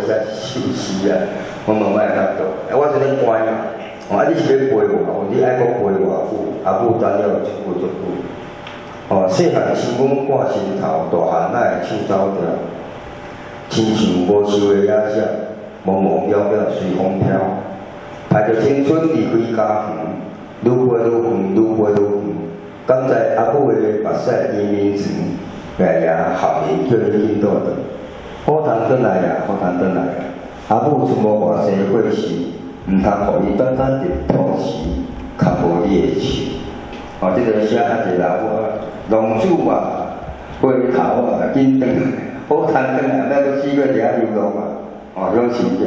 寫一首詩啊，我慢慢會較多。啊，我這咧乖嘛，哦，啊，你是欲陪我？哦，你愛閣陪偌久？阿母等了足久足久。哦，細漢親阮掛心頭，大漢哪會手走掉？親像無獸的野鳥，茫茫渺渺隨風飄。排著青春離開家園，愈飛愈遠，愈飛愈遠。敢知阿母的目屎甜眠床，夜夜含伊叫你緊倒轉。好通轉來啊，好通轉來啊！阿母出無偌濟歲數，毋通予伊等等佇土時牽無你的手。哦，這個寫啊一個老母啊，浪子啊，回頭啊，緊轉來，好通轉來，莫閣死閣佇遐流浪啊！哦，這種情節。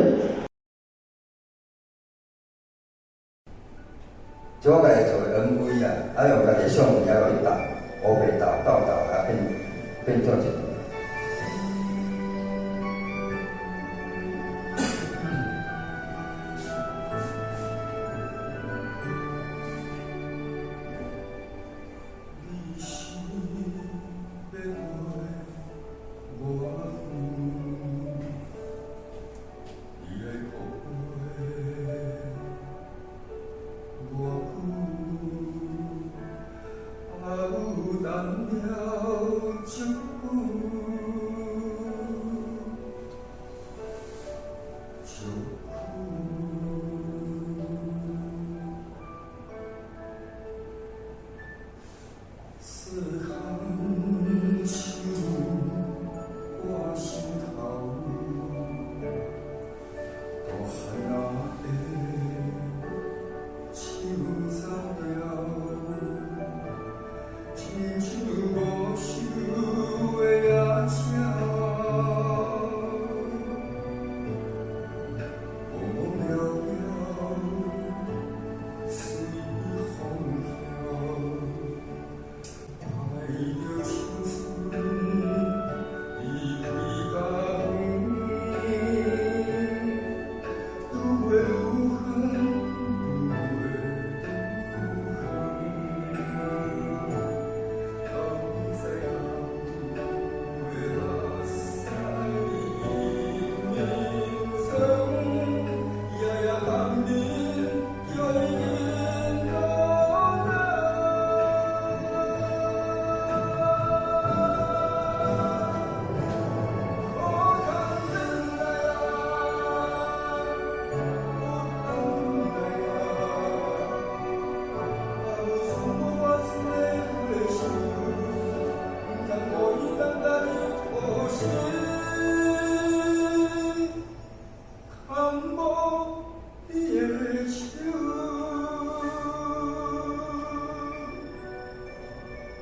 這我家己做的 MV 啊，啊用家己相機啊落去鬥，烏白鬥鬥鬥啊變變做一個。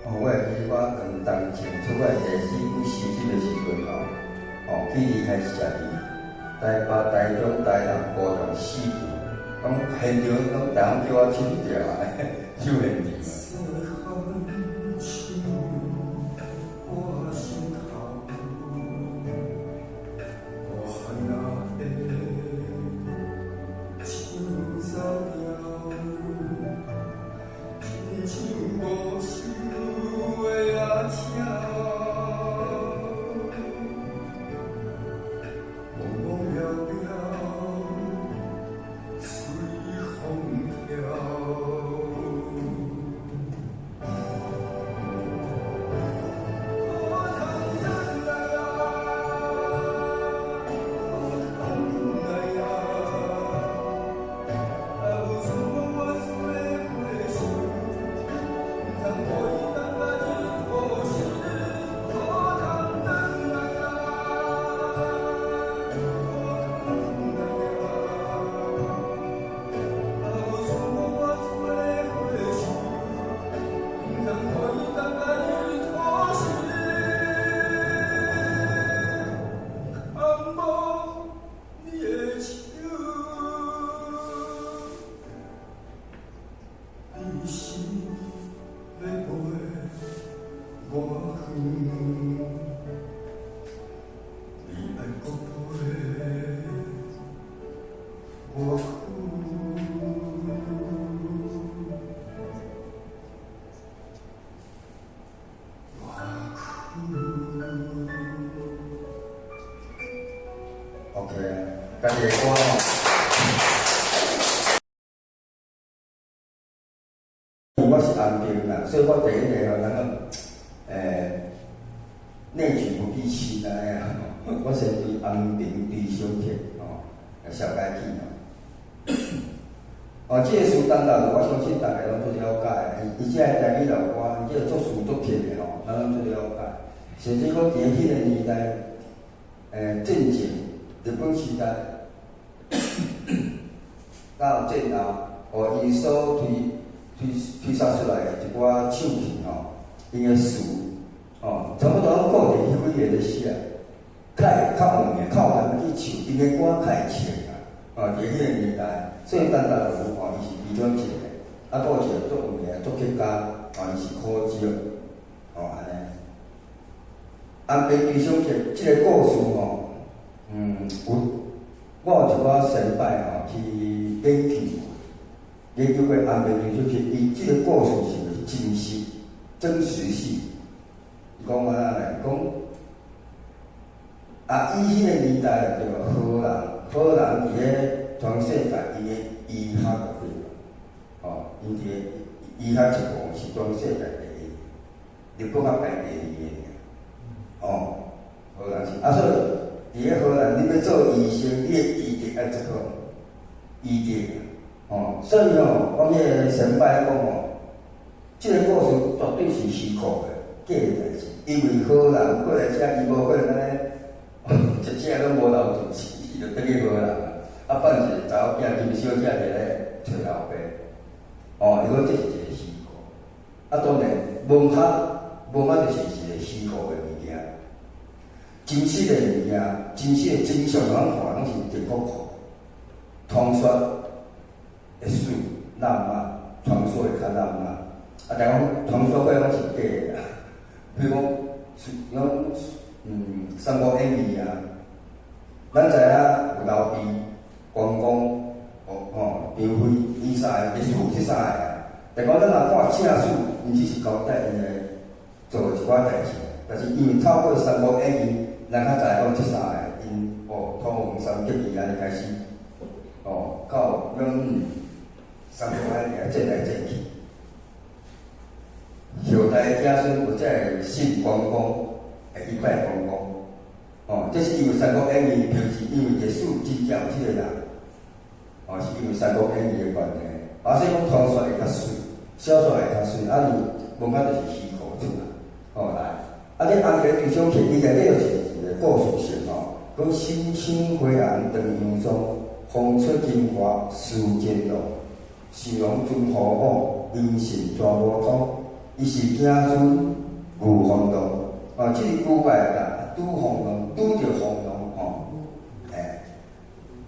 哦，我會記我兩當前出我第四季四集的時陣吼，哦，去離開十二，台北、台中、台南、高雄四區，咁現場攏逐項叫我唱一條啊，唱現場。OK 啊，家己的歌吼。我是安平啦，所以我第一个吼，咱讲，內舉不避親按呢啊，我先對安平對小客吼，紹介起吼。哦，這個詩陳大路，我相信大家攏足了解。伊這个台語老歌，伊這個作詞作曲的吼，咱攏足了解。甚至講佇彼個年代，戰前日本時代到戰後，哦，𪜶所推推推殺出來的一寡唱片吼，𪜶的詞，哦，差不多攏固定彼幾个咧寫，較會較有名、較有人去唱，𪜶的歌較會唱啊。哦，佇彼個年代，所以陳大路吼，伊是其中一個，啊，閣有一個足有名的作曲家，哦，伊是柯石，哦，按呢。安平追想曲這個故事吼，有我有一寡先輩吼去研究，研究過安平追想曲，伊這個故事是毋是真實、真實性？伊講按怎咧？講啊，以彼個年代對無？荷蘭，荷蘭佇咧全世界𪜶的醫學對無？哦，𪜶佇咧醫學一項是全世界第一，日本較排第二个爾。哦，荷蘭是啊，所以佇咧荷蘭，你欲做醫生，你的醫德愛足好，醫德，哦，所以吼，我彼个先輩講吼，這個故事絕對是虛構的，假的代誌，因為荷蘭過來遮，伊無可能按呢，一隻攏無留住錢，伊就轉去荷蘭啊，放一個查某囝金小姐佇咧揣老爸，哦，伊講這是一個虛構，啊，當然文學，文學就是一個虛構的物件。真實的物件，真實的真相，咱看攏是典故庫，傳說會水浪漫，傳說會較浪漫。啊，但講傳說可能攏是假的啦。比如講，講《三國演義》啊，咱知影有劉備、關公、哦吼張飛，伊三个歷史這三個啊。但講咱若看正史，𪜶只是交代𪜶的做一寡代誌，但是因為透過《三國演義》，咱較知影講這三個𪜶哦，湯黃三結義按呢開始，哦，到阮三國演義戰來戰去，後代的子孫有才會信關公，會去拜關公，哦，這是因為《三國演義》，並毋是因為歷史真正有這個人，哦，是因為《三國演義》的關係。啊，所以講傳說會較媠，小說會較媠，啊，伊文學就是虛構出來，哦來。啊，這安平追想曲，伊內底就是一個故事性吼，講新生花紅長楊莊，風出金華思前路，想龍尊虎虎，音信全無通。伊是子孫牛風浪，啊，這個古怪啦，拄風浪，拄著風浪吼，欸，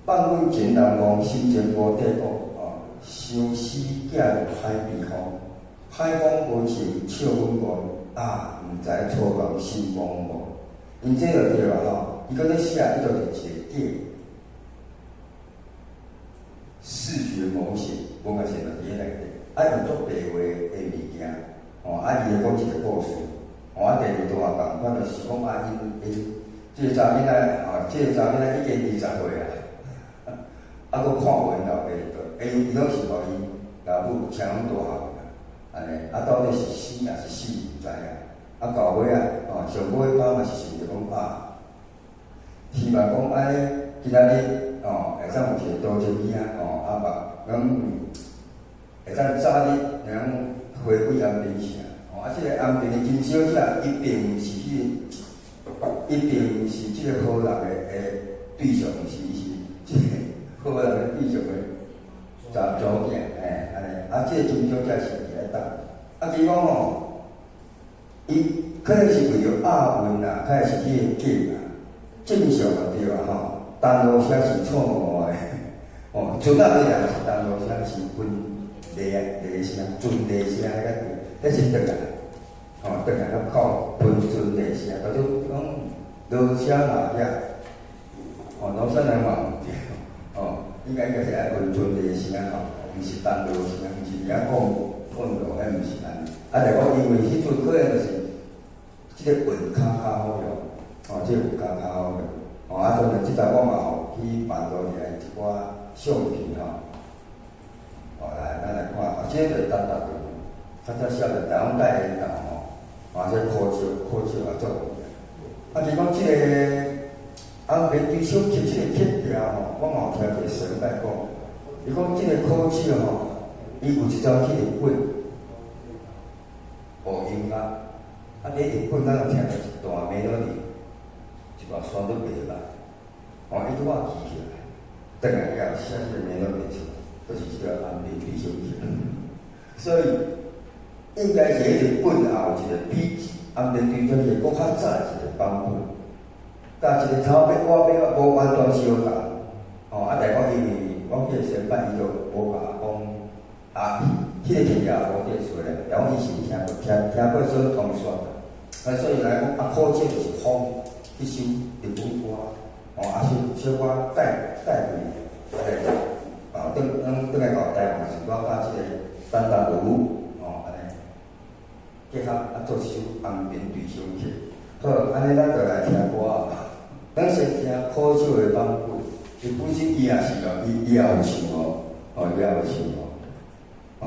放阮情難忘，心情無底谷，哦，相思寄入海邊風，海風無情笑阮戇，啊，毋知初望心茫茫。𪜶這就對啦吼，伊閣咧寫，伊就是一個假視覺模型，文學性就佇咧內底，啊用足白話的物件，吼，啊伊會講一個故事，吼，啊第二段共款就是講啊，𪜶𪜶這個查某囡仔，啊，這個查某囡仔已經20歲啊，啊，閣看無𪜶老爸倒，伊伊攏是予伊老母請攏大漢啊，按呢，啊到底是生抑是死毋知影，啊到尾啊，哦，上尾擺嘛是想著講啊，希望講按呢，今仔日哦，會當有一個多情囝，哦，啊別講會當早日會當回歸安平城，哦，啊，這個安平的金小姐，伊並毋是彼個，伊並毋是這個荷蘭的對象，毋是，伊是這個荷蘭的對象的查某囝，欸，按呢，啊，這個金小姐是佇咧等，啊，其實講吼，伊可能是為著押韻啦，可能是彼個景啦，正常嘛對啊吼，銅鑼聲是錯誤的，哦，船仔尾也是銅鑼聲是分螺螺聲、船螺聲彼個對，彼是轉來，吼，轉來佮靠分船螺聲，叫做講羅聲嘛遐，哦，羅聲來嘛毋對，哦，應該是愛分船螺聲吼，毋是銅鑼聲，毋是佇遐講講落，彼毋是按呢。啊，但講因為彼陣可能就是這個韻較較好用，哦，這個韻較較好用，哦，啊，當然這搭我嘛吼，去辦落來一寡相片吼。哦，來，咱來看，啊，這個就是陳達倫，較早少年，台灣帶緣投吼，啊，這苦笑苦笑也足有名。啊，是講這個紅棉追想曲這個曲調吼，我嘛有聽一個先輩講，伊講這個苦笑吼，伊有一走去日本學音樂，啊，佇日本咱有聽著一段 melody，一段旋律袂歹，哦，伊拄仔記起來，轉來以後寫這個 melody 出來，就是這個紅棉追想曲。所以應該是彼日本也有一個比紅棉追想曲閣較早一個版本，佮一個頭尾我尾無完全相仝，哦，啊，但講因為我記得先輩伊就無共我講，啊，彼個曲調無電視咧，但講伊是聽過聽聽過小通說，啊，所以來講啊，苦笑就是風彼首日本歌，哦，啊，小小可帶帶回來，啊，轉轉轉來到台灣時，我佮這個陳達如，哦，按呢結合啊，做一首紅棉追想曲。好，按呢咱就來聽歌。咱先聽苦笑的版本，伊本身伊也是哦，伊伊也有唱哦，哦，伊也有唱哦，哦。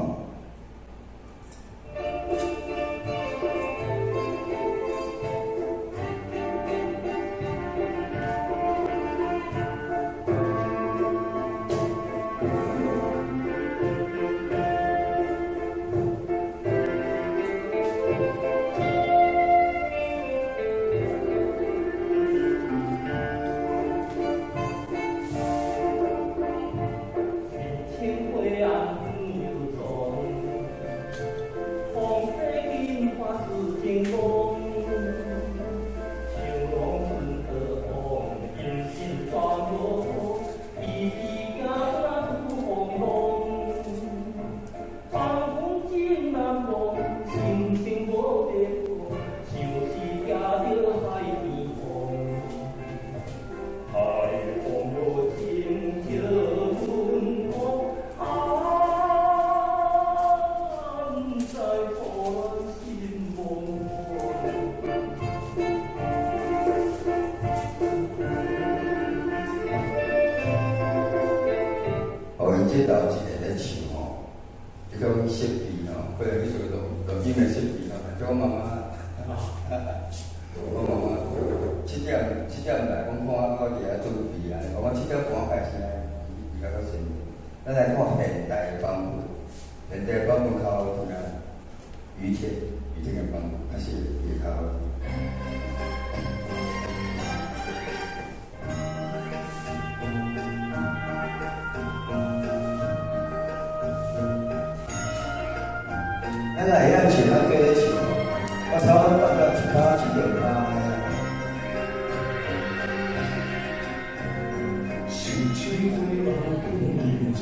哦，𪜶這頭一個咧唱吼，彼種設備吼，可能去做錄錄音的設備吼，叫我媽媽，我媽媽7點7點來，阮看我佇遐準備啊，我7點半開始伊伊較較先。咱來看現代的版本，現代的版本較好聽，於天於天的版本還是會較好聽。咱若會曉唱，咱跟咧唱。我差不多彈到一跤一兩跤。心情花仔變洋裝，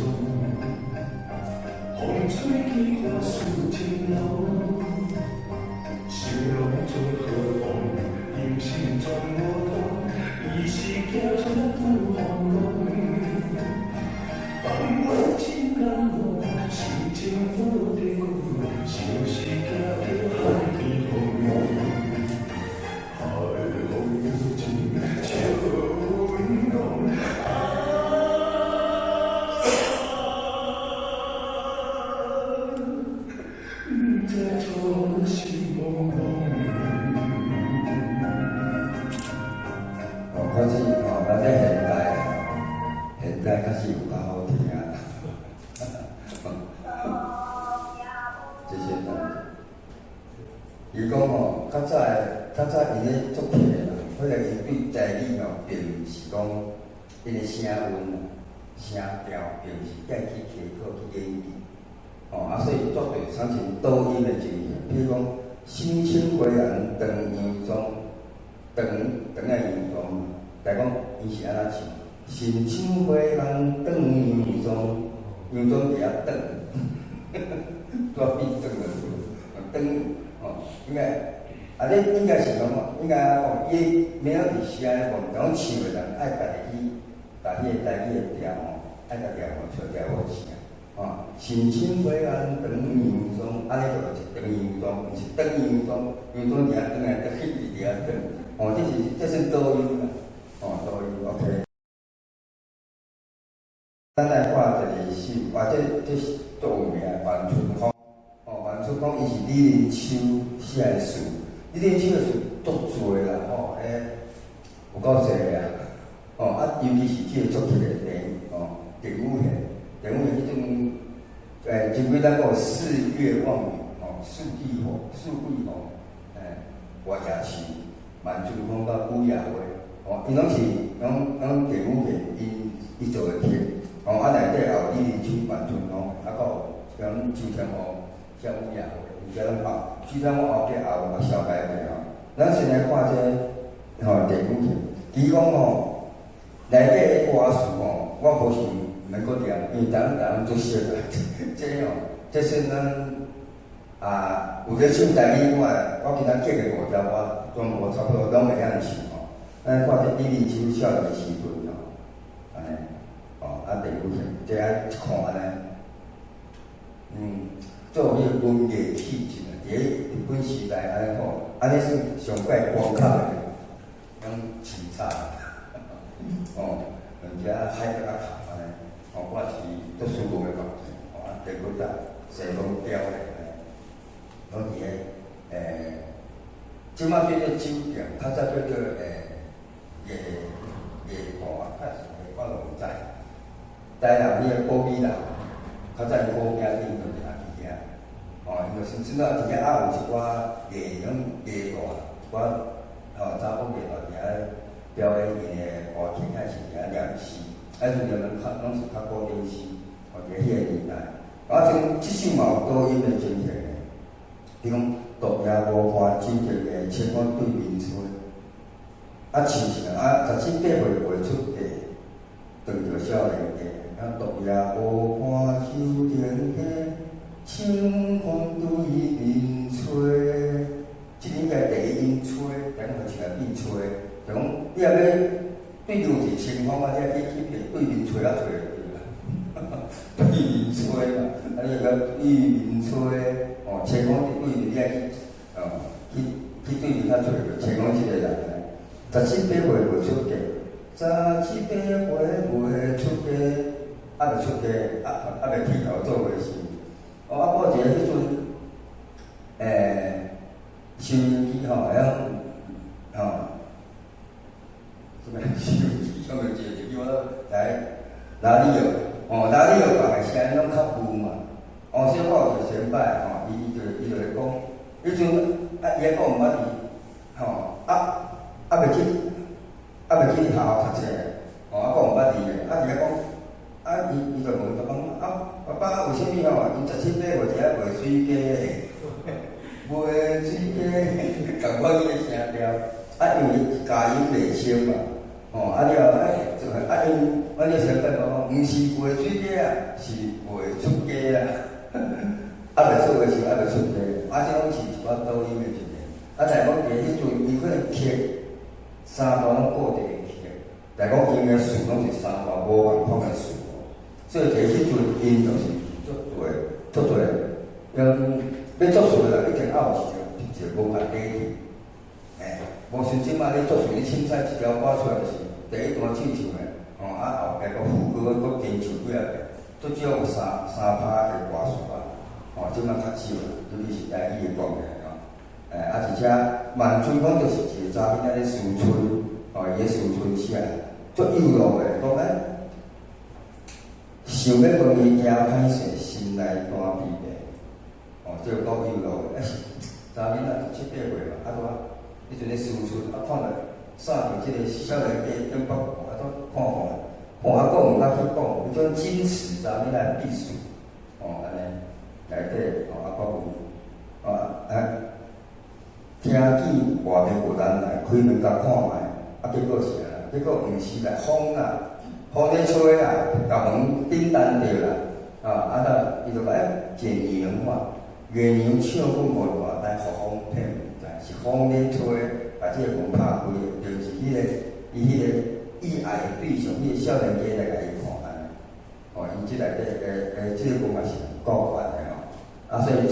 風吹起花絮情濃，想攏做好夢，人生全無通，伊是行出拄風浪，放阮真难忘，心情無地久，想是行著海邊風，海風情笑阮講。毋知錯心茫茫。哦，開始哦，咱這現代，現代確實有較好聽。這些東西，伊講吼，較早的較早𪜶咧作曲的人，可能𪜶對台語吼，並毋是講𪜶的聲韻、聲調，並毋是愛去稽考去研究。哦，啊，所以絕對產生倒音的情形。比如講，心情花紅長洋裝，長長的洋裝，來講伊是按怎唱？心情花紅長洋裝，洋裝佇遐轉，拄仔變轉了，轉哦，應該啊，你應該是講，應該按怎講？伊沒有佇寫咧講，講唱的人愛家己去，共彼個台語的調吼，愛共調好出調好聲。哦，心情花紅長洋裝，按呢就是長洋裝，毋是長洋裝，洋裝佇遐轉來轉去，佇遐轉，哦，這是這算倒音啦，哦，倒音，OK。咱來看第二首，哇，這是足有名的萬春風。哦，萬春風伊是李仁秋寫的詞，李仁秋的詞足濟啦，吼，欸，有夠濟啊。哦，啊，尤其是這個作曲的電哦，鄭雨賢，鄭雨賢彼種，前幾咱講四月望雨，哦，四季紅，四季紅，活夜市，萬春風佮雨夜花，哦，𪜶攏是攏鄭雨賢𪜶伊做的曲。哦，啊，內底也有李仁秋、萬春風，啊，閣有像周天王寫雨夜花，伊遮攏後，周天王後壁也有蕭改的吼。咱先來看這個吼鄭雨賢，其實講吼，內底的歌詞吼，我無是毋免閣念，因為逐人足熟啊。這吼，這算咱啊有咧唱台語，我今仔記的五條歌，全部差不多攏會曉唱吼。咱看這李仁秋少年時陣吼，按呢。哦，啊，第五項，這愛一看按呢，做彼個文藝氣質啊，佇咧日本時代按呢吼，按呢算上蓋光較的，攏恂早，哦，兩隻海角仔頭按呢，哦，我是足舒服的嘛，哦，啊，第五搭西方雕的，攏佇咧，這馬叫做酒店，較早叫做夜夜店啊，較是我都毋知。台南彼个寶美樓，較早伊好名店就是佇遐，哦，伊就是真早佇遐也有一寡藝種藝大，一寡吼查某藝大佇遐表演𪜶的歌曲，還是佇遐念詩，啊，陣念較攏是較古典詩，哦，佇彼個年代，啊，這首嘛有倒音的情形的，比如講獨夜無伴酒亭下，清風對面吹，啊，唱是啊，十七八歲袂出嫁，當著少年家。啊，獨夜無伴酒亭下，清風對面吹。這應該第一音吹，然後起來變吹，就講你若欲對著一個清風啊，你愛去對面吹啊吹，對面吹嘛，啊你個對面吹，哦，清風佇對面，你愛去哦，去對面較揣著清風這個人。十七八歲袂出嫁，十七八歲袂出嫁。猶未出嫁，猶未剃頭做和尚。哦，啊，過一个彼陣，收音機吼，會曉，吼，啥物收音機？上面一個叫我來哪裡有？哦，哪裡有放的聲音攏較霧嘛。哦，所以我有一個先輩吼，伊就咧講，彼陣啊，伊還閣毋捌字，吼，啊，猶未去學校讀冊，哦，啊，閣毋捌字的，啊，佇遐講。啊，伊就問爸爸啊，爸爸為啥物吼？𪜶十七八歲佇遐賣水雞，賣水雞，仝款彼个聲調。啊，因為咬音袂清嘛，吼，啊了後，哎，就啊𪜶，阮个先輩講，毋是賣水雞啊，是袂出家啊。猶未出的時猶未出家，啊，這攏是一寡倒音的一個。啊，但是講佇彼陣，伊可能曲三大攏固定的曲，但講𪜶的詞攏是三大無仝款的詞。所以佇彼陣，𪜶就是足濟足濟，用欲作詞啦，一定愛有一個文化底氣。欸，無像這擺你作詞，你凊彩一條歌出來就是第一段唱唱的，吼啊後壁閣副歌閣加唱幾仔遍，足少有三拍的歌詞啊。吼，這擺較少啦，尤其是台語的關係吼。欸，啊而且萬春風就是一個查某囡仔咧思春，吼，伊咧思春寫，足幼路的，講欸。想欲問伊驚歹勢，心內肝脾的，哦，這個夠幼路的，啊是查某囡仔十七八歲嘛，啊拄啊，彼陣咧思春，啊看著衫佇這個少年家頂北，啊都看看，看啊閣毋敢去講，彼種矜持查某囡仔的必須，哦，按呢內底，哦，啊閣有，啊啊，聽見外面有人來開門共看覓，啊結果是按怎？結果毋是啦，風啦。風咧吹啦，共門頂彈著啦，啊啊！伊就講欸，一個娘嘛，月娘唱阮無大，但予風騙毋知，是風咧吹，共這個門拍開的，就是彼個伊彼個意愛的對象，彼個少年家來共伊看按呢。哦，伊這內底這個講嘛是夠懸的吼。啊，所以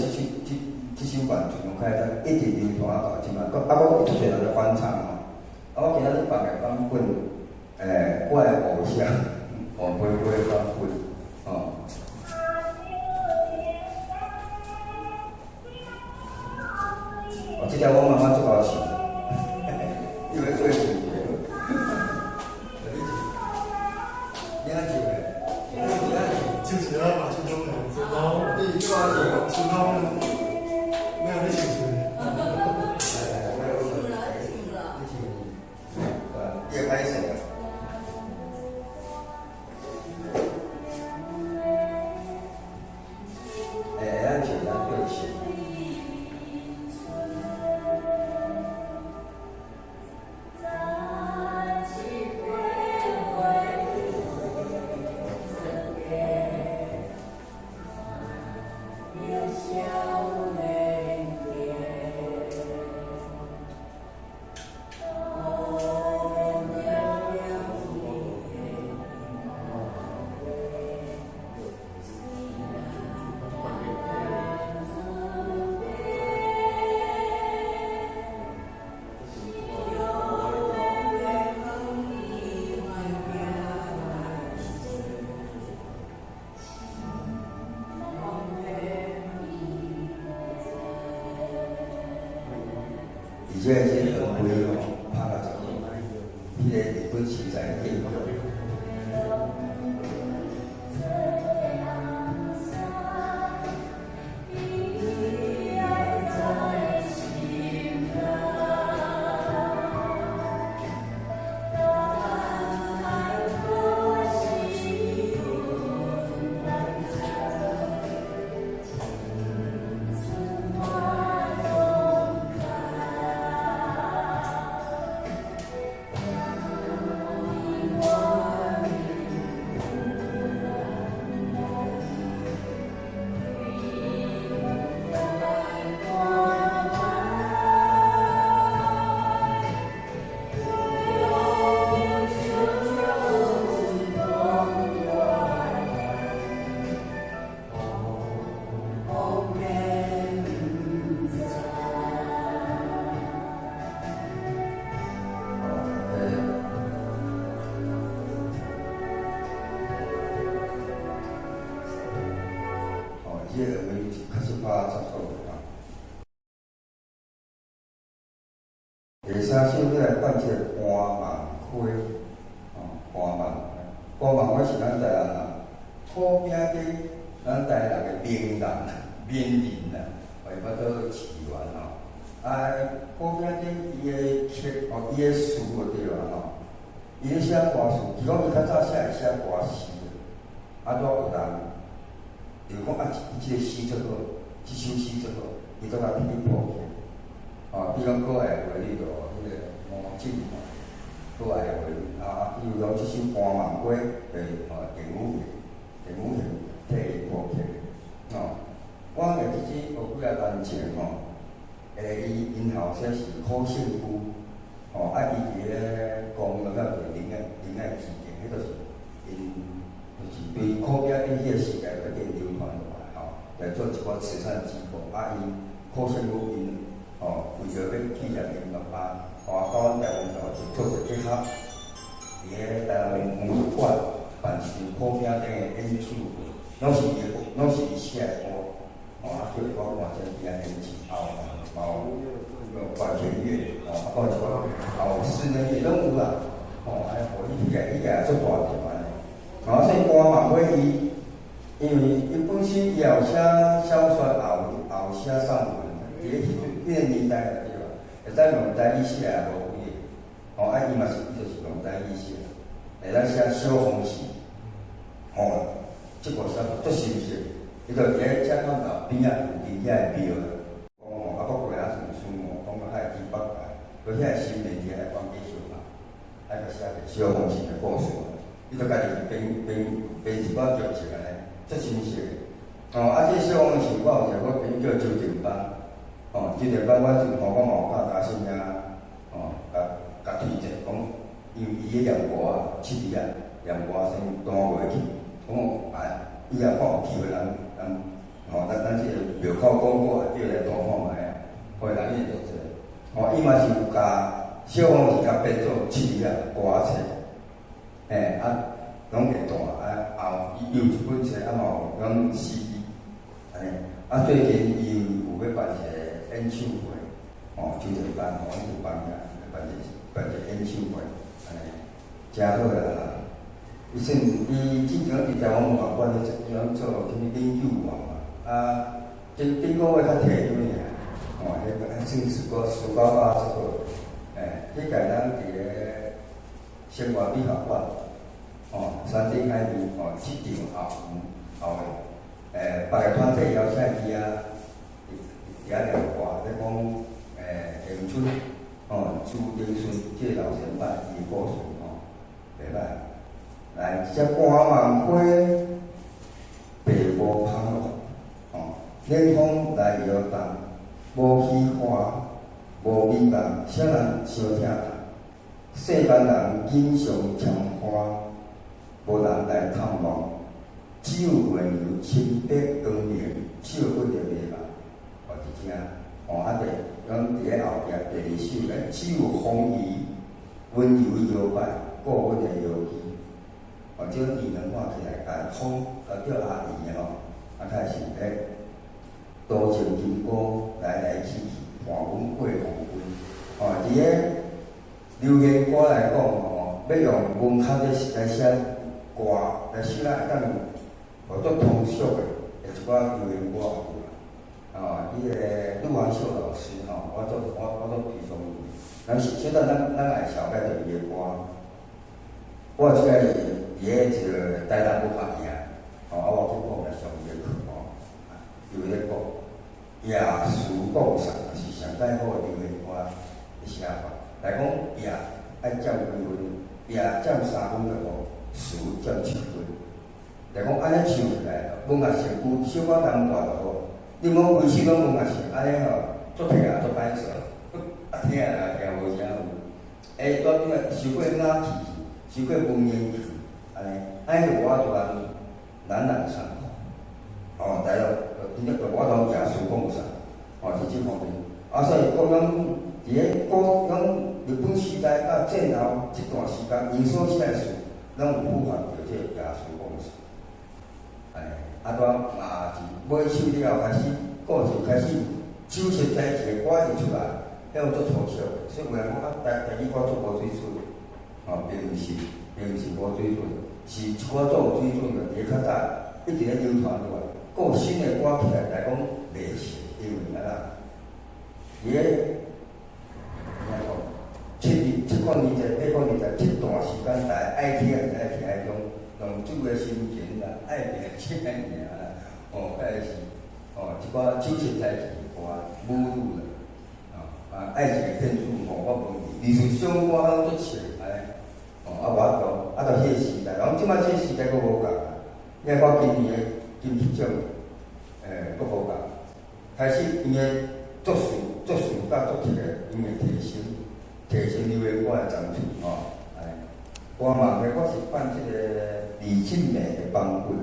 這首萬春風開始一直流傳到這擺，閣啊閣足濟人咧翻唱吼。啊，我今仔日放的版本，我的偶像黃飛飛版本。唱一下嘛，唱拢来，然后你这是唱拢，没有你唱一个。来来，唱啦，你唱啦。你唱，你会歹势啊？会晓唱，咱叫唱。而且这个会吼拍甲足好，彼个日本时代的电影。哦，这个话确实拍足好啊。第三首要来放这个《官梦溪》，哦，《官梦》，《官梦溪》是咱台南人，苦饼的咱台南的名人、名人啦，哦，伊叫做市员吼。啊，苦饼的伊的曲哦，伊的词就对啦吼。伊咧写歌词，其实讲伊较早写会写歌词，啊，拄有人就讲啊，这个诗足好，这首诗足好，伊都共去谱曲。哦，比如讲可爱话，你就彼个吴进吼，可爱话啊，比如讲这首《官梦溪》就是哦，邓武贤，邓武贤替伊谱曲的。哦，我会记这有几仔年前吼，伊𪜶后生是柯胜夫，吼，啊，伊伫咧公园啊，就仁爱仁爱之间，彼就是𪜶就是对苦饼顶彼个时代就变流传落来吼，来做一寡慈善机构，啊，伊柯胜夫𪜶吼，为着欲纪念𪜶爸爸，吼，啊，到阮台湾头就做一个结合，伫咧台南文物馆办一场苦饼顶的演唱会，拢是伊的，拢是伊写的歌，吼，啊，叫我看这边仔演唱，后嘛有管弦乐，吼，啊，阁有一寡后室内乐拢有啦，吼，啊，互伊彼个彼个也足大条安尼，吼，所以官梦溪伊，因为伊本身伊也有写小说，也有写散文，伫咧彼个年代对吧？会使用台语写也无几个，吼，啊，伊嘛是伊就是用台语写，会使写小风信，吼，这个写足深色，伊就伫咧遮口头边仔附近遐个庙啦，讲吼，啊，阁过来算书吼，讲到遐猪八戒，阁遐个新媒体来讲继续嘛，爱阁写个小风信的故事，伊就家己编编编一寡剧情安尼，足深色的。哦，啊，这个小风信我有一个好朋友叫周定邦，哦，周定邦我就吼，我嘛有甲嘉信遐，哦，共共推荐，讲因为伊咧念歌啊，七字啊，念歌声弹袂去，讲啊，伊也看有机会人人，吼，咱咱这个庙口广告也叫来弹看觅啊，互人伊会做。吼，伊嘛是有共小风是共编做七字啊歌册，嘿，啊，拢会弹啊，后伊有一本册，啊嘛有拢 CD，按呢，啊最近伊有欲办一个演唱会，吼，周定邦吼，伊就办个办一个办一个演唱会，按呢，诚好啦。伊算伊之前伫台湾文化馆咧做啥物研究员嘛，啊，顶顶个月才退休尔，哦，彼个算暑高做好，欸，彼届咱伫咧生活美学馆，哦，山顶海边，哦，这场后后的，欸，别个团体邀请去啊，伫遐念歌，咧讲，欸，迎春，哦，朱丁顺这个老前辈伊的故事，吼，袂歹。来，这只歌梦花，白无芳落，哦，冷风来摇动，无虚华，无美梦，啥人相疼痛？世间人锦上添花，无人来探望，只有月娘清白光明，照阮的迷茫。哦，伫遮，哦，啊，对，咱伫咧后壁第二首咧，只有风雨温柔摇摆，顾阮的摇旗。哦，这种艺能看起来，共风甲叫阿姨的吼，啊，较是咧多情金歌来来去去，伴阮过黄昏。哦，伫咧流行歌来讲吼，欲用文学来来写歌，来写会当有足通俗的，一寡流行歌有啦。哦，彼个陆环秀老师吼，我足推崇伊。咱是小等咱咱爱绍介著伊的歌。我这个是伫咧一个台南文学院，吼，啊，我去讲来上伊的课吼，伊有咧讲，雅俗共赏是上盖好的流行歌的写法。来讲雅爱占几分，雅占3分就好，俗占7分。来讲按呢唱起来，文学成就小可淡薄就好。你莫规首拢文学性，按呢吼，足听也足歹势，啊听也听无啥有。欸，拄仔伤过雅气，伤过文言气，按呢，按呢就无法度朗朗上口。哦，大陆真正就无法度雅俗共赏，哦，是这方面。啊，所以讲咱伫咧古咱日本时代到战后这段时间，𪜶所写的词，拢有符合著这个雅俗共赏。哎，啊，拄嘛是买手了后开始，故事开始酒色财气的歌就出来，彼种足粗俗的，所以有人讲啊，台语歌足无水准，哦，并毋是无水准，是一寡足有水准的，伫较早一直咧流传落来，阁有新的歌起来来讲袂熟，因为按怎？伫咧按怎讲？70年代、80年代这段时间，大家爱听就爱听彼种浪子的心情啦，爱拼才会赢啦，哦，彼个是哦，一寡酒色财气的歌，母女啦，哦，啊，爱情的骗子吼，我问你，历史上歌拢足笑按呢，哦，啊无法度，啊，到彼个时代，人这摆这个时代阁无仝啊。你看今年的金曲奖，欸，阁无仝，开始𪜶的作词、作词佮作曲的，𪜶会提升流行歌的层次吼，按呢。我嘛，我是办这个李静美的版本。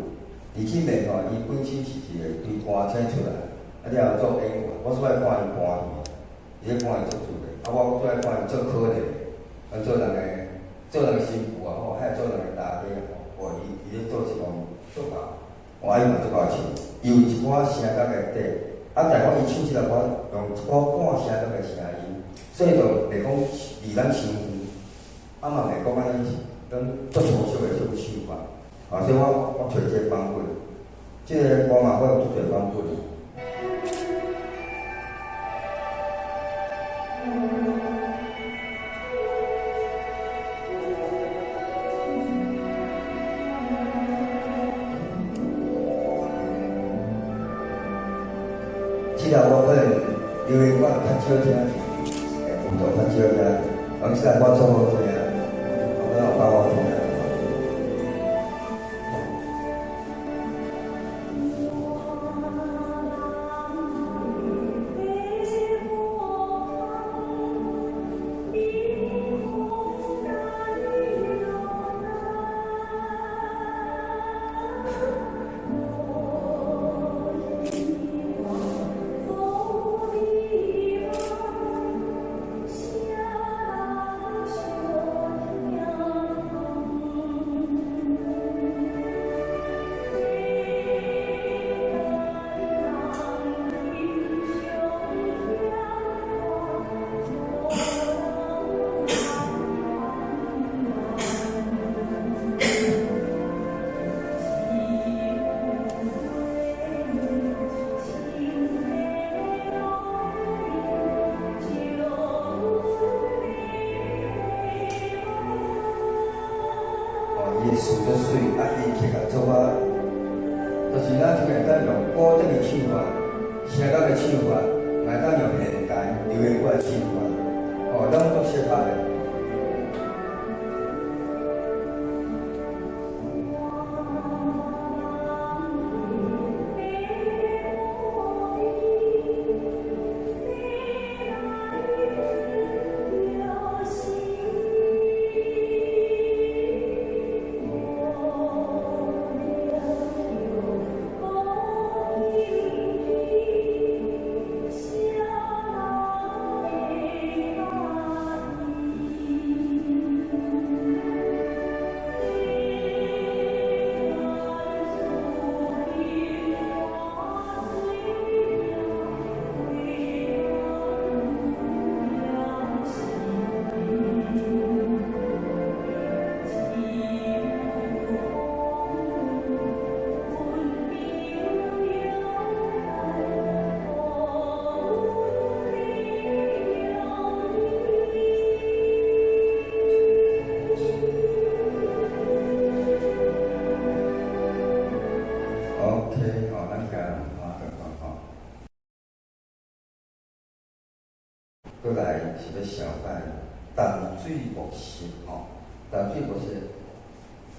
李静美吼，伊本身是一个对歌星出来，啊了后做演员，我最爱看伊搬戏，伊咧搬戏足自在，啊我最爱看伊做可怜，啊做人新妇也好，还做人的大家也好，哦伊咧做这方面足够，我伊嘛足够唱，伊有一寡声乐的底，啊但讲伊唱这个歌用一寡半声乐的声音，所以就袂讲离咱伤远，啊嘛袂讲按呢讲足粗俗的这种唱法，啊所以我揣这个版本，这个歌嘛我有足济版本。这个我可能流行歌较少听，欸，舞蹈较少听，讲这个歌足好听，我感觉有够好听。就是咱這會當用古典的唱法、聲樂的唱法，嘛會當用現代流行歌的唱法，哦，攏足適合的。過來是欲紹介淡水木獬吼，淡水木獬。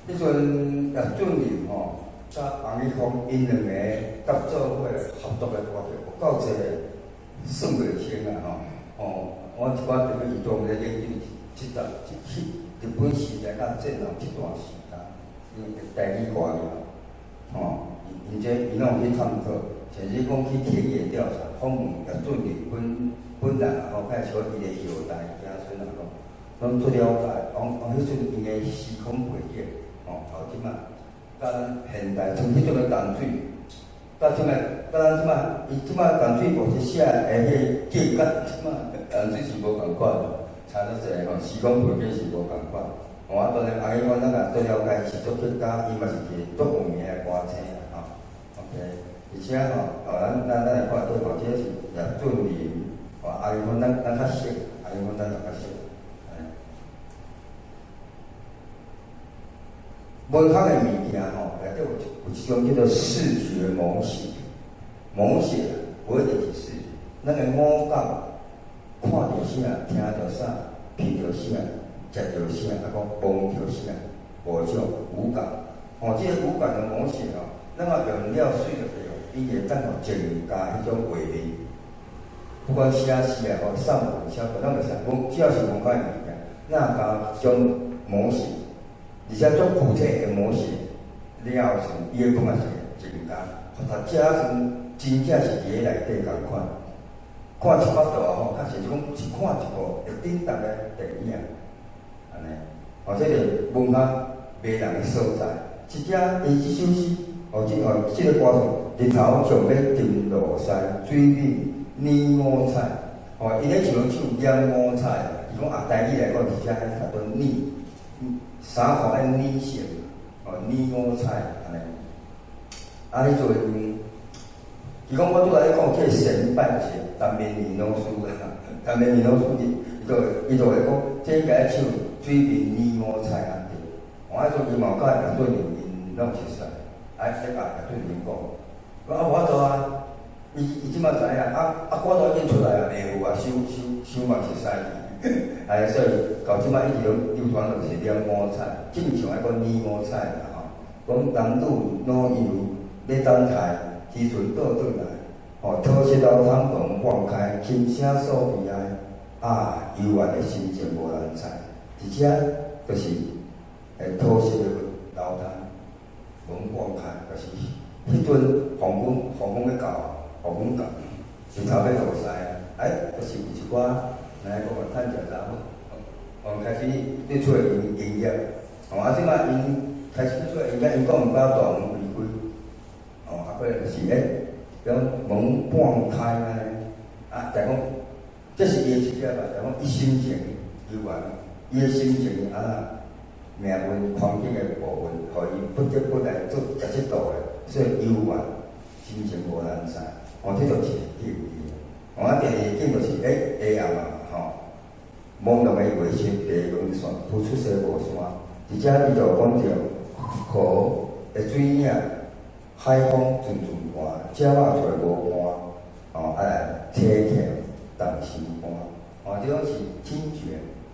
彼陣葉俊麟吼，佮洪一峰𪜶兩个合做伙合作的歌曲有夠濟，算袂清啊吼。哦，我一寡朋友是專門咧研究這段這日本時代佮戰後這段時間，因為台語歌嘛，吼，𪜶這𪜶攏有去探討，甚至講去田野調查，訪問葉俊麟本人也好，還是說伊的後代子孫也好，攏足了解。講講彼陣𪜶的時空背景，吼，到這擺，佮咱現代，像彼陣的淡水，佮這擺，佮咱這擺，伊這擺淡水木獬寫的彼個景，佮這擺淡水是無仝款，差足濟吼，時空背景是無仝款。吼，啊，當然，洪一峰咱也足了解，伊是作曲家，伊嘛是一个足有名的歌星吼。OK，而且吼，哦，咱來看到吼，這個是葉俊麟。哦，洪一峰咱較熟，洪一峰咱較熟。文學的物件吼，內底有一種叫做視覺模寫，模寫無一定是視覺，咱的五感看著啥，聽著啥，聞著啥，食著啥，啊，閣摸著啥，五種五感。吼，這个五感的模寫吼，咱若用了媠就對，伊會當予增加彼種畫面。不管寫詩也好，散文寫作，咱就是講，只要是文化的物件，咱加一種模式，而且足具體的模式了後時，伊的感覺是增加。讀者時真正是佇咧內底仝款，看一百度也好，較是講是看一部會振動的電影，按呢。哦，這個文學迷人的所在。一只伊這首詩，哦，這個歌詞，日頭上欲沉落山，水面染五彩，哦，伊咧唱唱染五彩，伊講啊，台語來講，直接愛讀做染，衫褲愛染色，哦，染五彩按呢。啊，彼陣，伊講我拄仔咧講這個神辦節，陳綿年老師啦，陳綿年老師伊就會講，這應該唱水面染五彩啊對。我彼陣伊嘛有佮葉俊麟𪜶攏熟似，啊，咧共葉俊麟講，我啊無法度啊。伊這擺知影，啊啊歌都已經出來啊，袂有啊，收收收嘛是使去，哎，所以到這擺一直攏流傳落是染五彩，正常愛講染五彩啦吼。講男女老幼咧等待，漁船倒轉來，吼，桃色流淌門半開，琴聲訴悲哀，啊，幽怨的心情無人知。而且就是桃色的流淌門半開，就是彼陣黃昏欲到。黃昏到，日頭欲落山啊！哎，就是有一寡，來講趁食查某，哦，開始佇厝內營業，哦，啊，這擺𪜶開始佇厝內營業，𪜶講毋敢大門離開，哦，啊，過來就是欸，講門半開按呢，啊，就講這是伊的一點吧，就講伊心情猶原，伊的心情啊，命運環境的部分，予伊不得不來做這這道的，所以猶原心情無人知。哦，這就是一個境界。哦，啊，第二個境就是欸，下暗啊，吼，朦朧的月色，白雲山，浮出西無山。而且伊就講著河的水影，海風陣陣寒，鳥仔揣無伴，哦，啊來凄凄動心肝，哦，這攏是聽覺、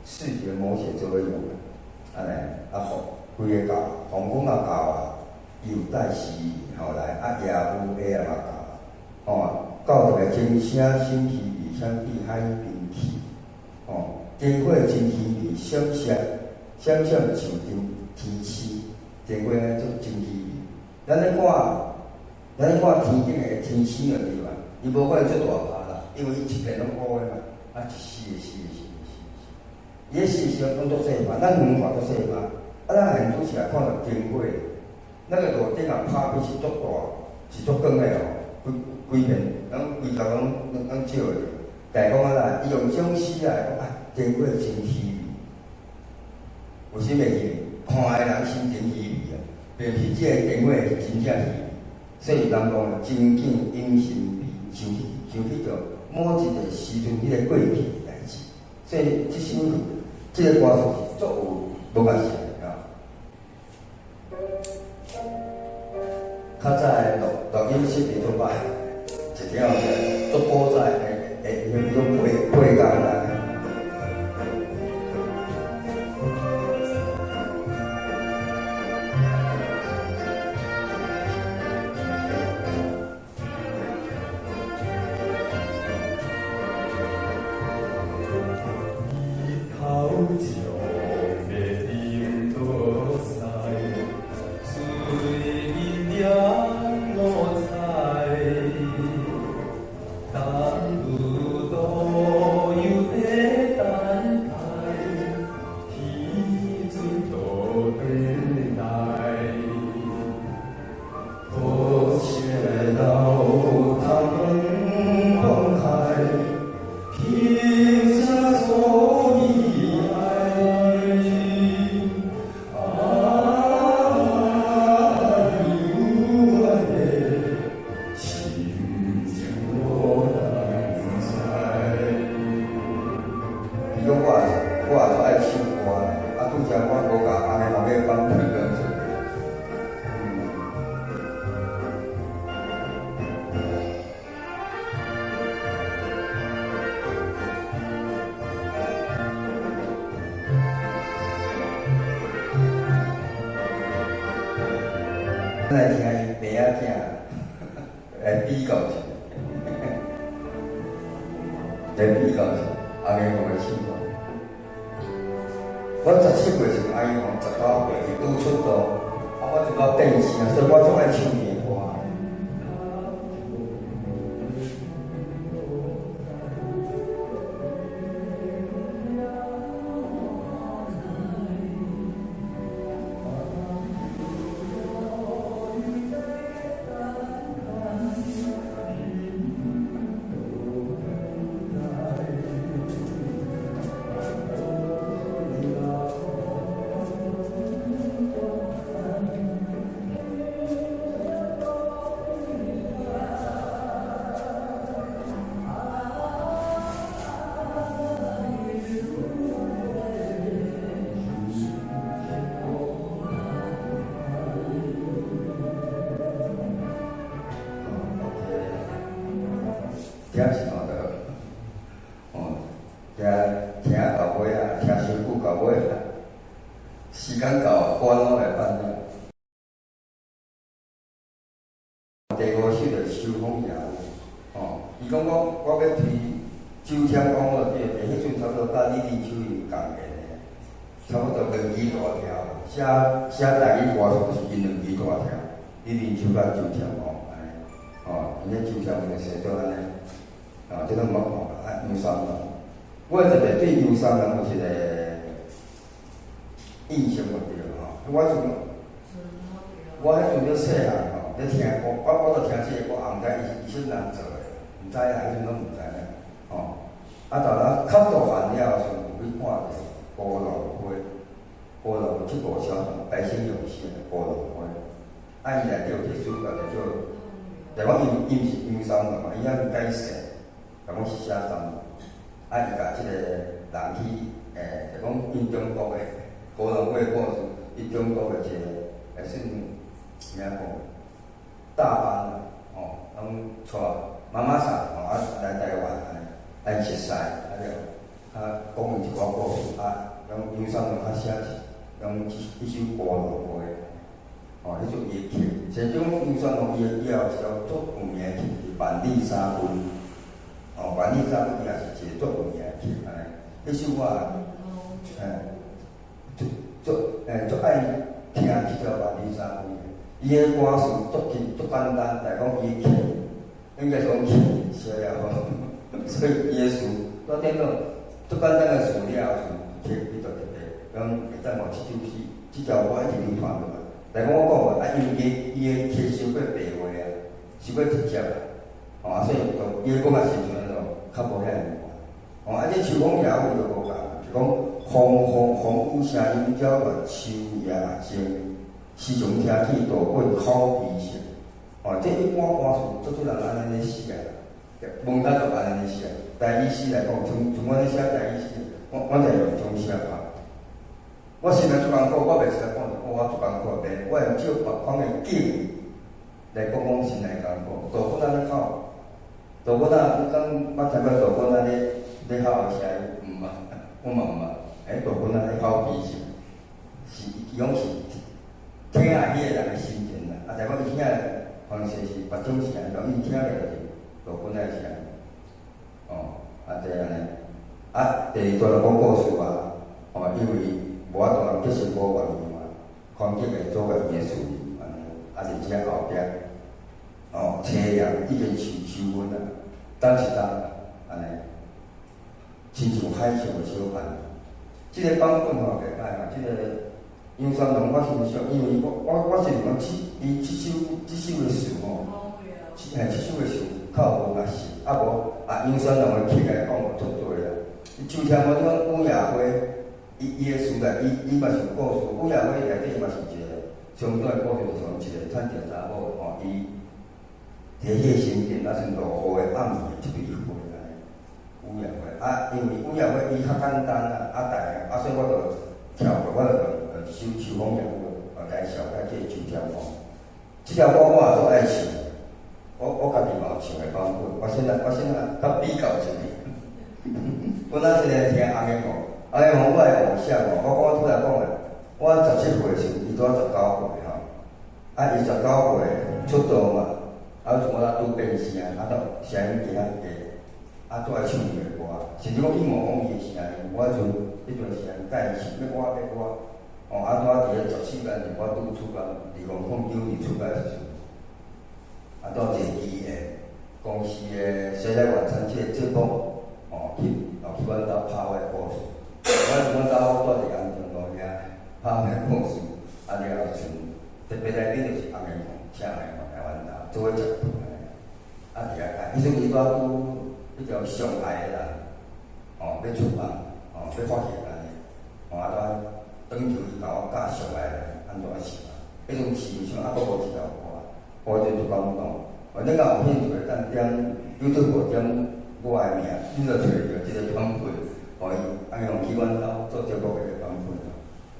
視覺描寫做伙用的，啊來啊，風規个到，黃昏也到啊，又帶時雨來，啊夜霧下嘛到，哦，到這個鐘聲心稀微，響去海邊去，哦，燈火真稀微，閃閃閃閃像天星，燈火足真稀微。咱咧看，咱咧看天頂的天星就對嘛，伊無可能足大拍啦，因為伊一片攏烏的嘛，啊一絲一絲一絲一絲，伊彼絲絲攏足細拍，咱遠看足細拍，啊咱現主時看著燈火，那個路頂啊拍變是足大，是足光的哦，規規片，攏規條攏攏照的。但是講啊啦，伊用這種詩來講啊，燈火真稀微，為啥物稀微？看的人心情稀微啊。並毋是這个燈火是真正稀微，所以人講情景隱心微，想去想去著某一個時陣彼個過去的代誌。所以這首這个歌詞是足有邏輯性的啊。較早的錄錄音室袂足歹，一聽就足古早的的彼種配配樂啦。咱來聽伊爸仔囝來比較一下，來比較一下，阿英雄的唱歌。我17歲時，阿英雄19歲，伊拄出道，啊，我就到電視啊，所以我足愛唱伊的歌。聽一段就，哦，聽聽到尾啊，聽傷久到尾啊，時間到，歌攏會放了。第五首就秋風夜雨，哦，伊講我欲推周天公就對，彼陣差不多佮李林秋伊仝年的，差不多兩支大條，寫寫台語歌詞是𪜶兩支大條，李林秋佮周天公按呢，哦，𪜶彼周天公就寫做按呢。啊，這攏毋捌看過，啊，楊三郎，我特別對楊三郎有一個印象無對吼。我陣，我彼陣咧細漢吼，咧聽歌，我著聽這个歌，也毋知伊是啥物人做的，毋知啦，彼陣攏毋知影，吼。啊，到咱較大漢了後，時有去看一個孤狼花，孤狼七五小童白先勇寫的孤狼花，啊，伊內底有一個主角叫做，就講伊毋是楊三郎嘛，伊猶改姓。共講是寫三，啊！伊共這个人去，就講𪜶中國的孤狼花的故事，伊中國的一个，算怎講？大班吼，攏帶媽媽桑吼啊來台灣按呢，來熟似啊了，啊講伊一寡故事啊，用楊三郎較寫用一首歌落歌的，吼，彼種伊的曲，其中楊三郎伊的伊也有一條足有名的曲是《萬里沙軍》，哦，《萬里沙軍》伊也是一個足有名的曲按呢，彼首我足足足愛聽這條《萬里沙軍》的，伊的歌詞足簡足簡單，但講伊的曲應該是講曲寫了好，所以伊的詞我頂講足簡單的詞了後，曲伊就特別，講會當予這首詩，這條歌一直流傳落來。但講我講啊，因為伊的曲傷過白話啊，傷過直接啊，吼啊，所以就伊的感覺是像那種較無遐尼吼，啊，這秋風夜雨就無仝，是講風風風雨聲音擾亂秋夜靜，時常聽見大棍口鼻聲。吼，這一般歌詞足濟人按呢咧寫啊，問題就按呢咧寫。台語詩來講，像像阮咧寫台語詩，我就用這種寫法。我現在足艱苦，我袂使講我足艱苦，袂，我用照別款的景來講講心內艱苦。大棍仔咧哭，大棍仔，你敢捌聽過大棍仔咧咧哭的聲音？毋捌，我嘛毋捌。欸，大棍仔咧哭悲聲，是伊講是聽彼個人的心情啦。啊，但講伊聽的方式是別種聲，伊聽的就是大棍仔的聲。哦，啊，就按呢。啊，第二段就講故事啊，哦，因為無法度人結成無願意嘛，寬激會做家己的事業，按呢，啊，而且後壁，哦，淒涼已經收收穩啊，等一冬，按呢，親像海上的小帆。這個版本吼袂歹吼，這個楊三郎我欣賞，因為我是講這伊這首這首的詞吼，這嘿這首的詞較無甲熟，啊無啊楊三郎的曲來講足濟啦。就像我講雨夜花，伊伊的詞內，伊伊嘛是有故事，雨夜花內底嘛是一個相對的故事，就是講一個趁著查某吼，伊佇彼個心境，啊像落雨的暗暝，一對花按呢。雨夜花啊，因為雨夜花伊較簡單啊，啊大啊，所以我就跳過，我就用一首秋風夜雨來紹介這個秋天風。這條歌我也足愛唱，我家己嘛有唱的版本，我先來較比較一下。我那一个聽洪彦宏，洪彦宏我的偶像哦，我講我拄才講的，我17歲的時陣，伊拄仔19歲吼，啊，伊19歲出道嘛，啊，像我那拄變聲，啊，都聲音加較低，啊，拄愛唱伊的歌，甚至講去模仿伊的聲音，我彼陣彼陣聲音佮伊唱，欲歌欲歌，哦，啊，拄仔佇咧14年前，我拄出道，2009年出道的時陣，啊，拄一個機緣，公視的《誰來晚餐》這個節目，哦，去哦去阮兜拍我的故事，我阮兜住佇安定路遐拍我的故事，啊了後陣特別來賓就是洪彦宏，請來來阮兜做伙食飯按呢，啊佇遐看，彼陣伊拄仔拄彼條上愛的人，哦，欲出版，哦，欲發行按呢，哦，啊拄仔轉求伊共我教上愛的人按怎唱，彼陣市場猶閣無這條歌，我真足感動。哦，你若有興趣，會當點 YouTube 點我的名，你就揣著這個版本，哦，伊洪彦宏去阮兜做節目的版本。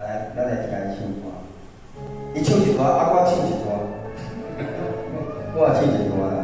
來，咱來聽伊唱歌。伊唱一段，啊，我唱一段，我也唱一段啦。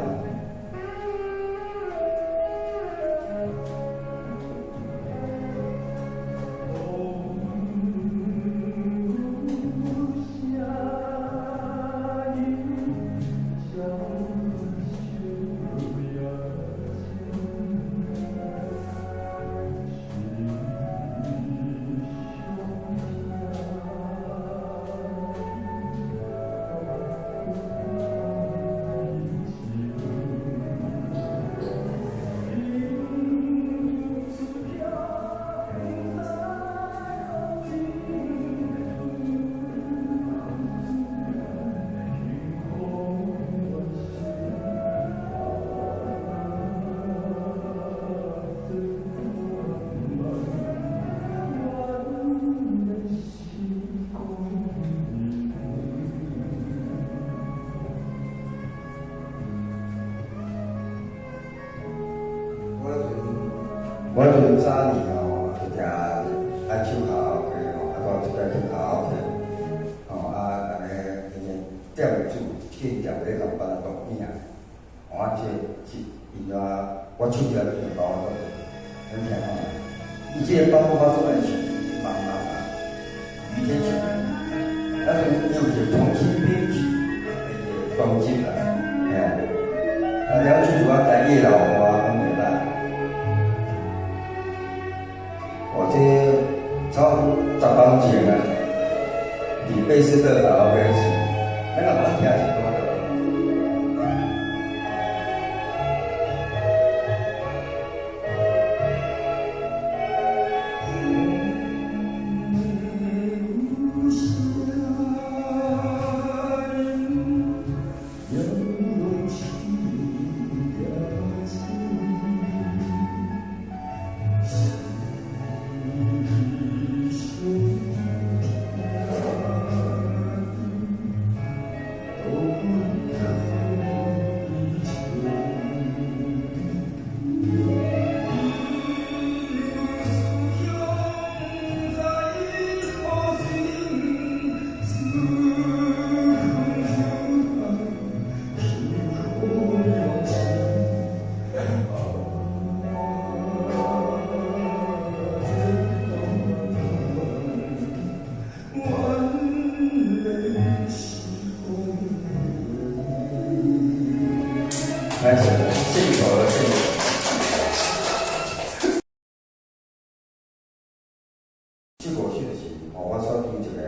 我陣早年吼，就聽愛唱卡拉 OK 吼，啊，拄一擺去卡拉 OK，吼啊，逐个因的店主店家咧共放錄影。哦，啊，這是因啊，我唱起來都聽到我，恁聽看覓？伊這個版本我總愛唱茫茫啊，余天晴，啊，就又是重新編曲的一個專輯啦，嘿。啊，了唱一寡台語老歌攏會當。哦，這差不多10當前啊，佇貝斯特卡拉 OK 唱，咱若捌聽一段就。開始，鏡頭的鏡頭。這五首就是吼，我選擇一個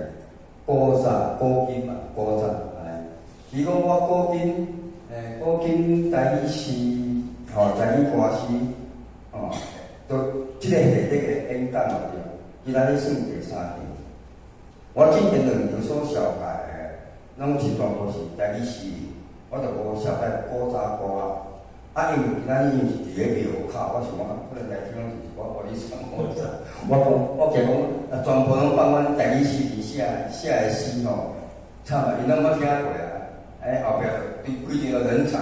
古早古今嘛，古早按呢。其實講我古今，古今台語詩，吼，台語歌詩，吼，都這個系列的演講嘛對，今仔日算第三場。我之前兩場所紹介的，攏是全部是台語詩。我就無紹介古早歌啊，啊，因為今仔日是佇咧廟口，我想講可能來聽攏是一寡我咧想我講我驚講啊，全部攏放阮台語詩詞寫寫的詩吼，慘啊，𪜶攏無聽過啊，哎，後壁對規定了冷場，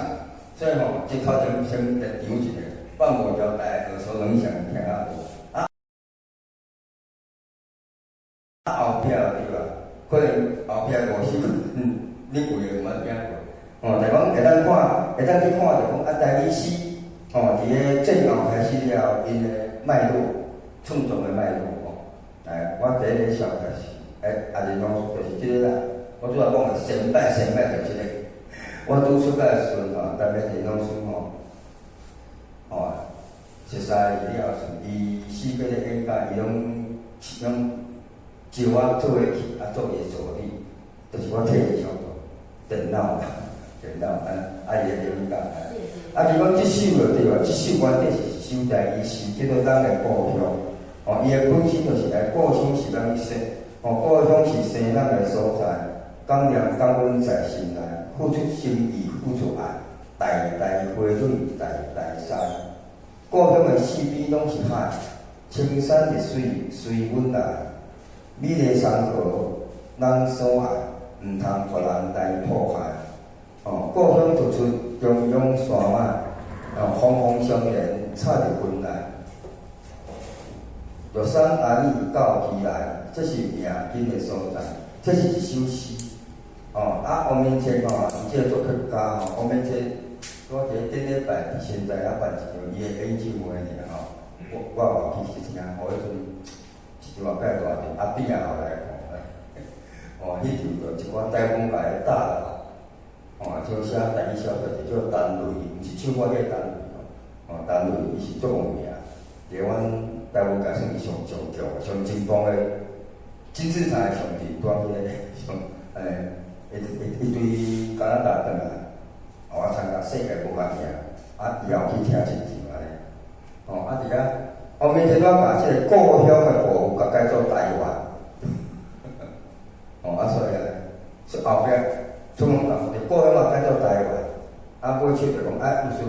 所以吼，這頭前先來場一下，放五條大家耳熟能詳聽較無，啊，後壁對吧？可能後壁五首，你規个毋捌聽過。哦，就講會當看，會當去看就講啊，台語詩，吼，佇咧戰後開始了，𪜶的脈絡，創作的脈絡吼。哎，我第一個紹介是，欸，阿仁老師就是這個啦。我拄仔講的先擺先擺就是這個。我拄出來的時陣吼，台北田老師吼，吼，熟似伊了後，伊四界咧演講，伊攏攏招我做伙去，啊，做伊的助理，就是我替伊操作電腦。電腦啊，啊伊咧演講啊，啊，就講這首就對吧？這首原底是一首台語詩，叫做《咱的故鄉》。哦，伊的本身就是來故鄉是咱生，哦，故鄉是生咱的所在，感念感恩在心內，付出心意，付出愛，代代花蕊，代代栽。故鄉的四邊攏是海，青山綠水隨阮來，美麗山河咱所愛，毋通予人來破壞。哦，故鄉突出中央山脈，哦，峰峰相連，插入雲內。玉山阿里到基來，這是命根的所在。這是一首詩。哦，啊，王明徹吼，伊這個作曲家吼，王明徹，我佇頂禮拜佇現在遐辦一場伊的演唱會爾吼，我有去聽，吼，彼陣一場也蓋大陣，阿扁也有來看，哦，彼場就一寡台風界的大佬。哦，像寫台語小說就叫陳雷，毋是唱歌彼個陳雷哦。哦，陳雷伊是足有名，佇阮台灣界算是上上強、上精通的金字塔的上帝，蹛彼个上，欸，伊對加拿大轉來，予我參加世界無法聽，啊，伊也有去聽一場按呢。哦，啊，佇遐後面一我共這個故鄉的部分，共改做台灣。哦，啊，所以咧，所以後壁。出門講，就故鄉嘛改做台灣，啊，尾手就講啊，有時陣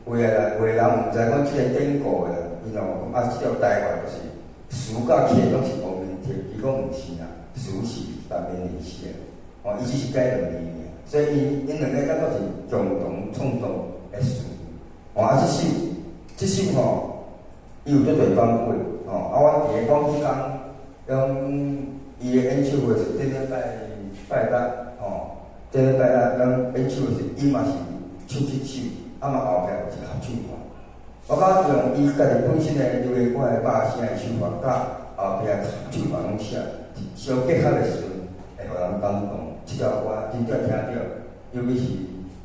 有的人，有的人毋知講這個典故的，伊就講啊，這個台灣就是詞佮曲攏是王明徹，伊講毋是啦，詞是陳綿瑩寫的，哦，伊只是改兩字爾，所以𪜶𪜶兩個感覺是共同創作的詞。哦，啊，這首這首吼，伊有足濟版本，吼，啊，阮佇咧講彼工，用伊的演唱會是頂禮拜拜六，吼。這禮拜啦，咱演唱的時，伊嘛是唱這首，啊嘛後壁有一個合唱團。我感覺用伊家己本身的流的歌的肉聲的手法，佮後壁合唱團攏寫，相結合的時陣，會予人感動。這條歌真正聽著，尤其是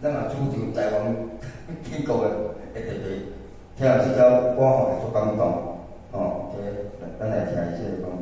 咱若主張台灣建國的，會特別聽著這條歌吼，會足感動。吼，這咱來聽伊這個版本。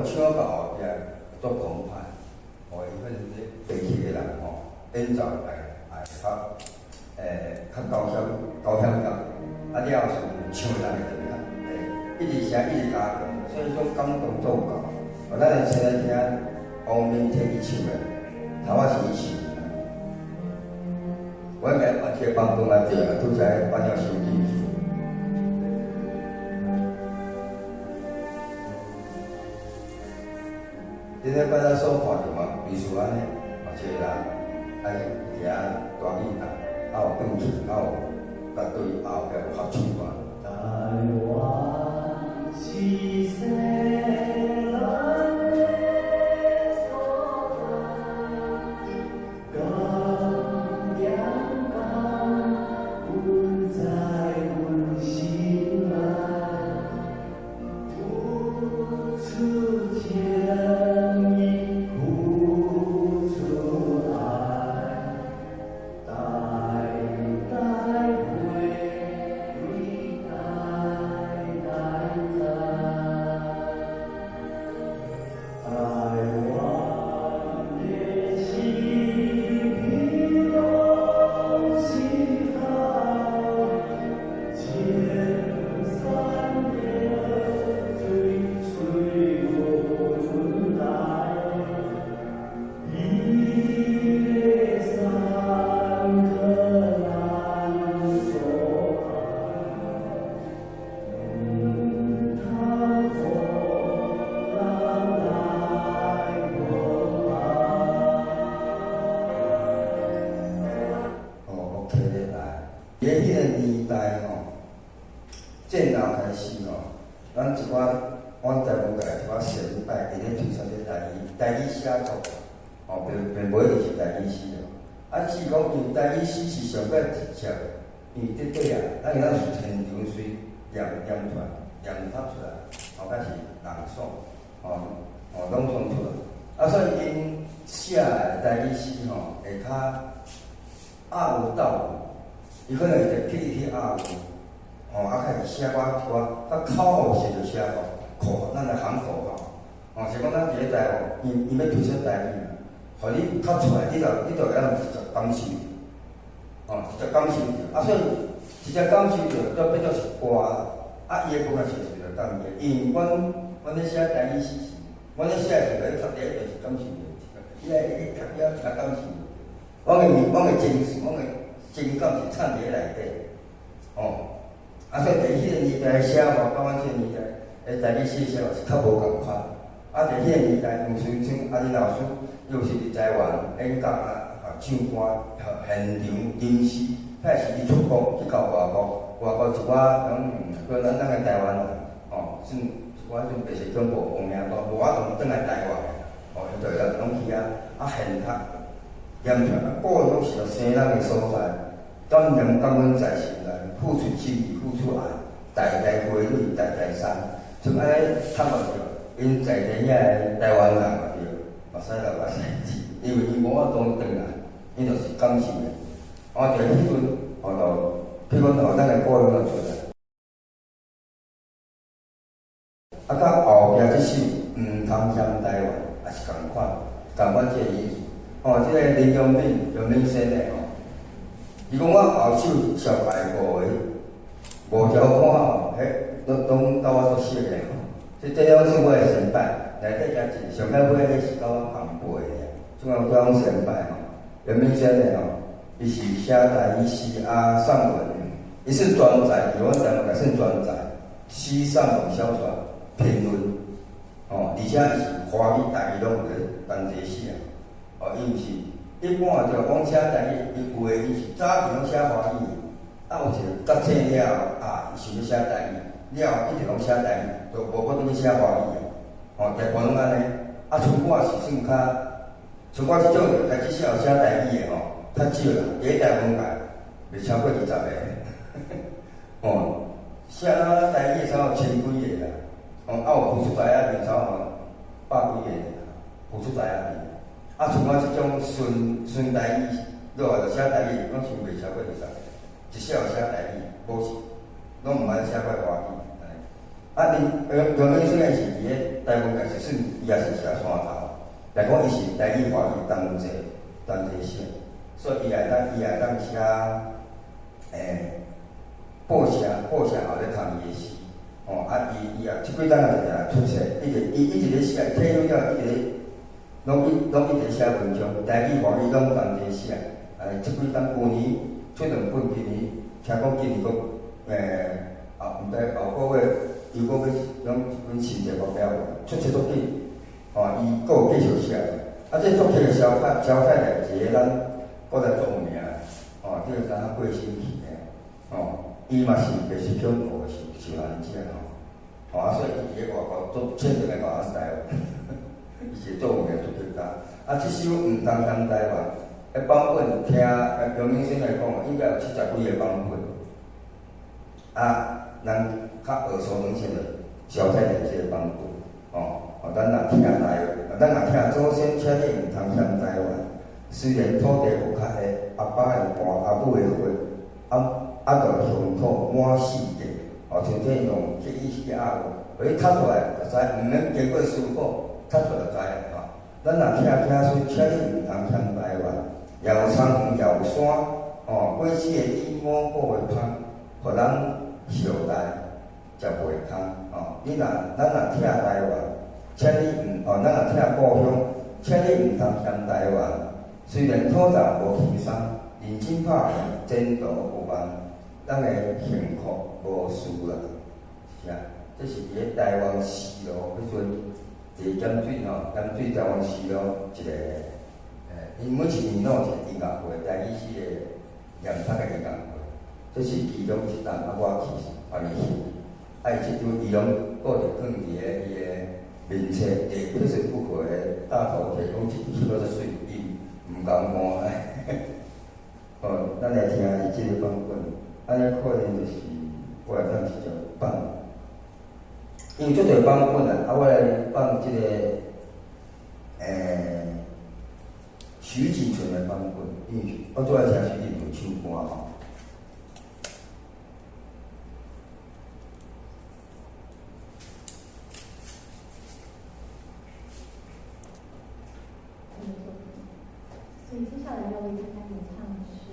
唱到後壁足澎湃，哦，伊彼陣地區的人吼，演奏會較較高險高險感，啊了後是唱的人會特別較一直寫一直加強，所以說感動做夠。哦，咱來先來聽王明天伊唱的，頭仔是伊唱的。我今日這個版本來對啊，拄才版了收進去。這禮拜咱所看著嘛，類似按呢，嘛一個人愛舉大吉他，啊有轉去，啊有樂隊，啊後壁有合唱團。台灣是世咱的所在，敢言敢阮在阮心內，付出情意，付出愛，代代回味，代代在。台灣的四彼攏是海，千山的水隨阮來，彼个山可難所愛，毋通予人來無愛。哦，OK，來，佇彼個年代吼，戰後開始吼，咱一寡阮台灣界一寡前輩佇咧推宣這台語，台語寫作，吼，並無一定是台語詩哦。啊，只是講因為台語詩是上較直接的，因為底底啊，咱會當現場隨念念出來，念讀出來，吼，較是朗誦，吼，吼，朗誦出來。啊，所以𪜶寫的台語詩吼，會較押韻鬥韻，伊可能會刻意去押韻，吼，啊，開始寫寡一寡較口號式就寫吼，口咱的喊口號，吼，是講咱佇咧台吼，伊欲推宣台語嘛，予你讀出來，你就會當直接感受，吼，直接感受著，啊，所以直接感受著，就變做是歌，啊，伊的部分是隨著感覺，因為阮咧寫台語詩時，阮咧寫的時陣，讀第一就是感受著，伊愛伊讀了才感受著。阮的情緒，阮的情感是藏佇咧內底，吼，啊，所以佇彼个年代寫法，佮阮這个年代的台語詩寫法是較無仝款。啊，佇彼個年代，黃春春啊，林老師又是佇台灣演講啊、唱歌、現場臨時，彼時伊出國去到外國，外國一寡講，比如咱個台灣人，吼，算一寡種白色恐怖王明光，無法度轉來台灣，吼，伊就會當攏去遐啊現讀念出來，故鄉是生人的所在，感念感恩在心內，付出心意，付出愛，代代花蕊，代代山，像按呢差無著。𪜶在地遐个台灣人嘛對，目屎流目屎滴，因為伊無法度轉來，伊就是感受的。哦，就彼陣，哦，就彼陣哦，咱的故鄉就出來。啊，到後壁這首毋通嫌台灣，也是仝款，仝款這個意思。哦，這個林良敏，良敏先生吼，伊講我後手上排五個，五條歌吼，彼攏攏佮我足熟的吼。這兩首我的先輩，內底加一上較尾彼是佮我同輩的，這款我講先輩吼，楊敏先生吼，伊是寫台語詩啊散文，伊是專才，佇阮台灣嘛算專才，詩散文小說評論，吼，而且伊是華語、台語攏有咧同齊寫，哦，伊毋是一般就講寫台語，伊有的伊是早期攏寫華語，啊有一個覺醒了後，啊，伊想欲寫台語。了後一直攏寫台語，就無閣轉去寫華語啊。吼，大部分攏按呢。啊，像我是算較，像我這種就開始寫寫台語的吼，較少啦。佇咧台灣界，袂超過20個。吼，寫台語的差不多千幾個啦。吼，啊有浮出台仔面差不多百幾個啦，浮出台仔面。啊，像我這種純純台語，落來就寫台語，攏是袂超過20個。一寫就寫台語，無是攏毋捌寫過華語。啊，林楊明生是佇咧台灣界是算，伊也是寫山頭，來講伊是台語華語同齊同齊寫，所以伊也當伊也當寫，報社報社後咧通伊的詩，吼啊伊伊也這幾冬也定定出冊，一直伊一直咧寫，退休了一直咧，攏一攏一直寫文章，台語華語攏同齊寫，這幾冬舊年出兩本，今年聽講今年閣啊，毋知後個月。又閣欲攏一本新冊發表，出冊足緊，吼，伊閣有繼續寫。啊，這作曲的蕭太，蕭太來一個咱國內足有名，吼，這個知影過身去的，吼，伊嘛是白色恐怖的受受難者吼，吼啊，所以伊佇咧外國足凊彩來甲咱台灣，伊是足有名作曲家。啊，這首毋通嫌台灣的版本，聽楊明生來講，應該有七十幾个版本。啊，人較耳熟能詳的蕭太來這個版本，吼，哦，咱若聽台，咱若聽祖先，請你毋通嫌台灣。雖然土地無較黑，阿爸的汗，阿母的血，啊啊，著鄉土滿世界，哦，像這種去意思啊，予伊讀出來就知，毋免經過思考，讀出來就知吼。咱若聽聽說，請你毋通嫌台灣，也有苍雲，也有山，哦，果子的甜，五穀的芳，予咱後代食袂空，吼！你若咱若疼台灣，請你毋哦，咱若疼故鄉，請你毋通嫌台灣。雖然土重無輕鬆，認真拍拼，前途有望，咱的幸福無輸啦，是啊，這是佇咧台灣絲路彼陣，佇鹹水吼，鹹水台灣絲路一個，𪜶每一年攏有一個音樂會，台語詩的念讀的音樂會，這是其中一檔啊，我去幫伊翕，啊，伊這張伊攏閣佇放佇咧伊的面冊，佇 Facebook 的大頭貼，講這翕了遮媠，伊毋甘看。哦，咱來聽伊這個版本，按呢可能就是我來放一隻放，因為足濟版本啊，啊，我來放這個，徐錦純的版本，因為我最愛聽徐錦純唱歌吼。所以接下來要為大家演唱的是。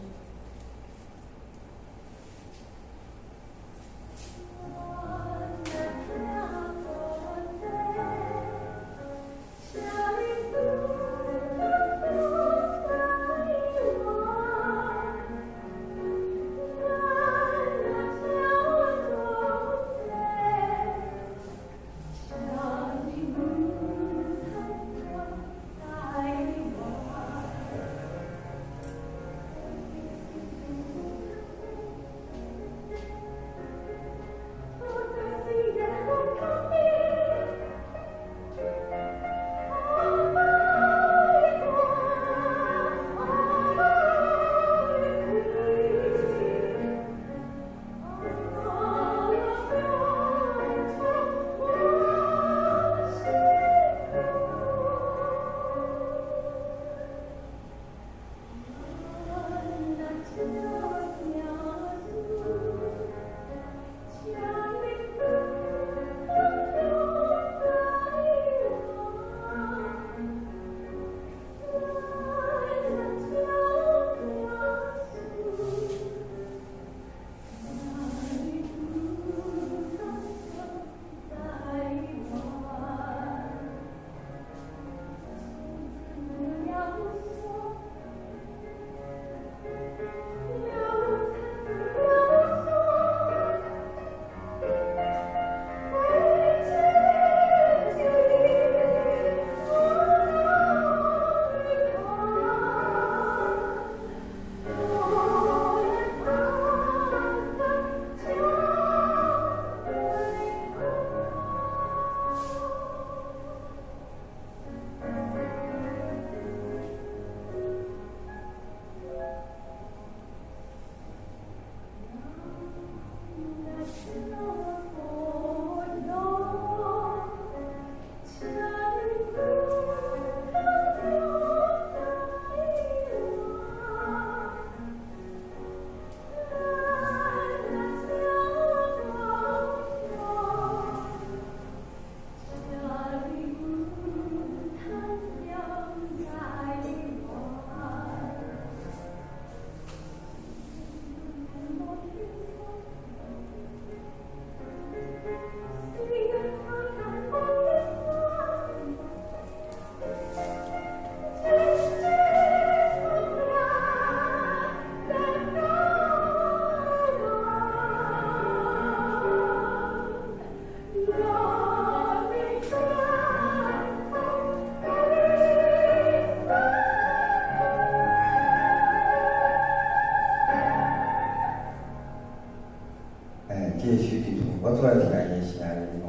最愛聽伊的聲音吼，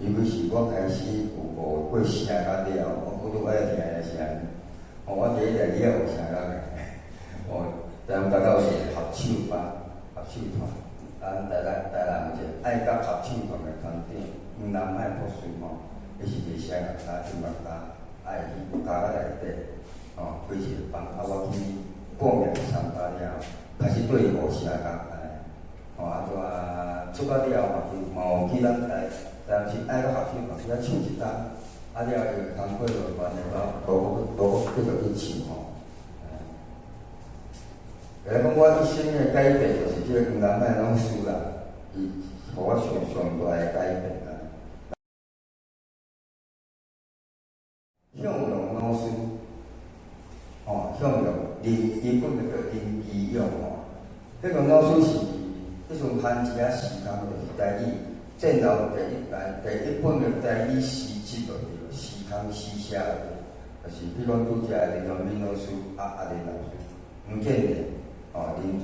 尤其是我開始有學過聲樂了後，我都愛聽伊的聲音。吼，我第一日去遐學聲樂的，吼，台灣大有一個合唱班、合唱團，咱台南有一個愛國合唱團的團長黃南海博士吼，伊是一個聲樂家、音樂家，啊會去加甲內底，吼，開一個班，啊我去報名參加了後，開始對伊學聲樂按呢。吼啊，拄啊出國了後嘛，嘛有去咱台南市愛國合唱團去遐唱一冬，啊了後伊工課就關係到，無閣繼續去唱吼。來講，我一生的改變就是這個黃南海老師啦，伊予我上上大的改變啦。向榮老師，吼，向榮林，伊本名叫林基勇吼，向榮老師是彼陣番子仔時空，就是台語戰後第一代第一本的台語詩集就對，時空詩社就對，就是比如講拄才的林長敏老師、啊阿林老師、黃建年、哦林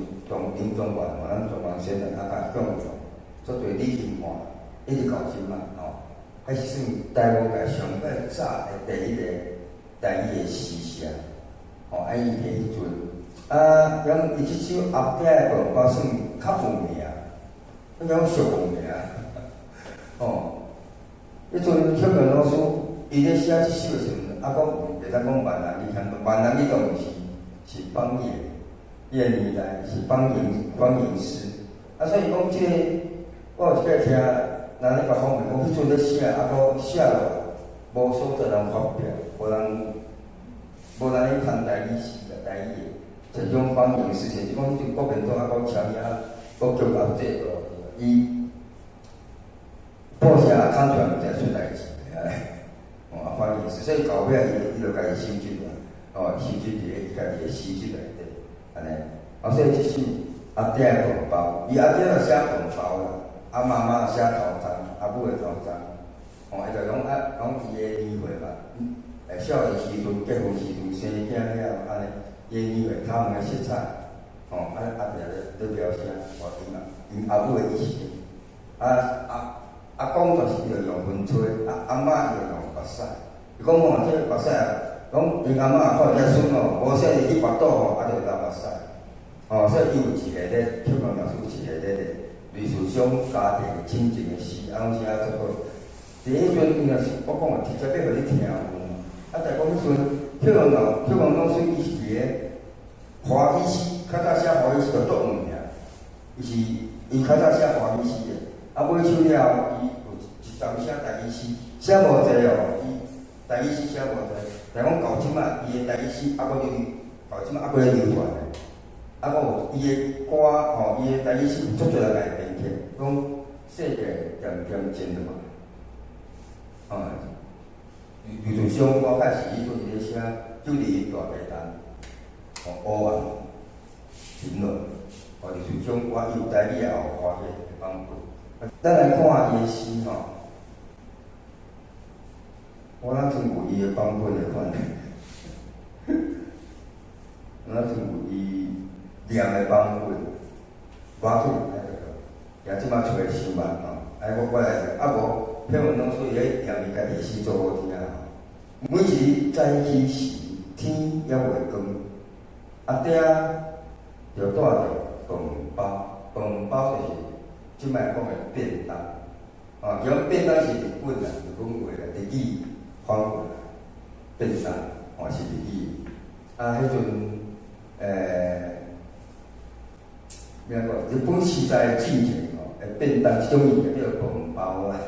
宗元，吼咱中原先生啊，佮向榮，做對李金華，一直到這馬吼，彼是算台語界上較早的第一個台語的詩社，吼，啊伊佇彼陣，啊，講伊這首《阿爹的飯包》算較有名，彼種俗有名，吼，彼陣向榮老師伊咧寫這首的時陣，啊，閣袂當講閩南語，閩南語都毋是，是方言，彼个年代是方言詩，啊，所以講這個，我有一擺聽人咧共訪問，講彼陣咧寫，啊，閣寫落無所在人發表，無人咧談台語詩啦，台語的這種方言詩，就是講彼陣國民黨啊，閣簽遐，閣強壓制度，伊報社啊，刊出來毋知出代誌，哦，啊，方言詩，所以到尾伊就家己收集啦，哦，收集佇咧伊家己的詩集內底，按呢，啊，所以這首阿爹的飯包，伊阿爹就寫飯包啦，啊媽媽寫頭鬃，阿母的頭鬃，哦，伊就講啊，講伊的年歲嘛，少年時陣結婚時陣生囝了，按呢，伊的年歲頭毛的色彩，吼，啊阿爹咧描寫，哦，𪜶啊，𪜶阿母的意思，啊阿阿公就是伊就用薰吹，啊阿嬤伊就用目屎，伊講吼，這個目屎啊，講𪜶阿嬤看這孫吼，無說伊去腹肚吼，啊就流目屎，吼，所以伊有一個咧，向榮老師有一個咧類似種家庭親情的詩，啊攏寫足好。佇彼陣伊若是我講的，直接欲予你聽有無？啊，但講彼陣向榮老師伊是佇咧華語詩，較早寫華語詩就足有名，伊是伊較早寫華語詩的，啊尾手了後，伊有一陣寫台語詩，寫無濟哦，伊台語詩寫無濟，但講到這馬，伊的台語詩猶閣流，到這馬猶閣咧流傳的，啊，閣有伊的歌吼，伊的台語詩有足濟人來編曲，講世界漸漸靜落來。啊，劉祖松我開始彼陣咧寫，就佇大雞蛋，哦，烏暗，評論，哦，劉祖松我伊有台語也有華語的版本。咱來看伊的詩吼，我哪曾有伊的版本的款，我哪曾有伊念的版本，無要緊，哎，也這馬揣傷慢吼，哎，我來啊無。向榮老師伊咧念伊家己的詩足好聽吼。每一日早起時，天猶未光，阿爹就帶著飯包，飯包就是這擺講的便當，啊，其實便當是日本啦，日本話啦，日語翻過來，便當哦是日語。啊，彼陣咩講？日本時代進前吼，便當這種物件叫做飯包啦。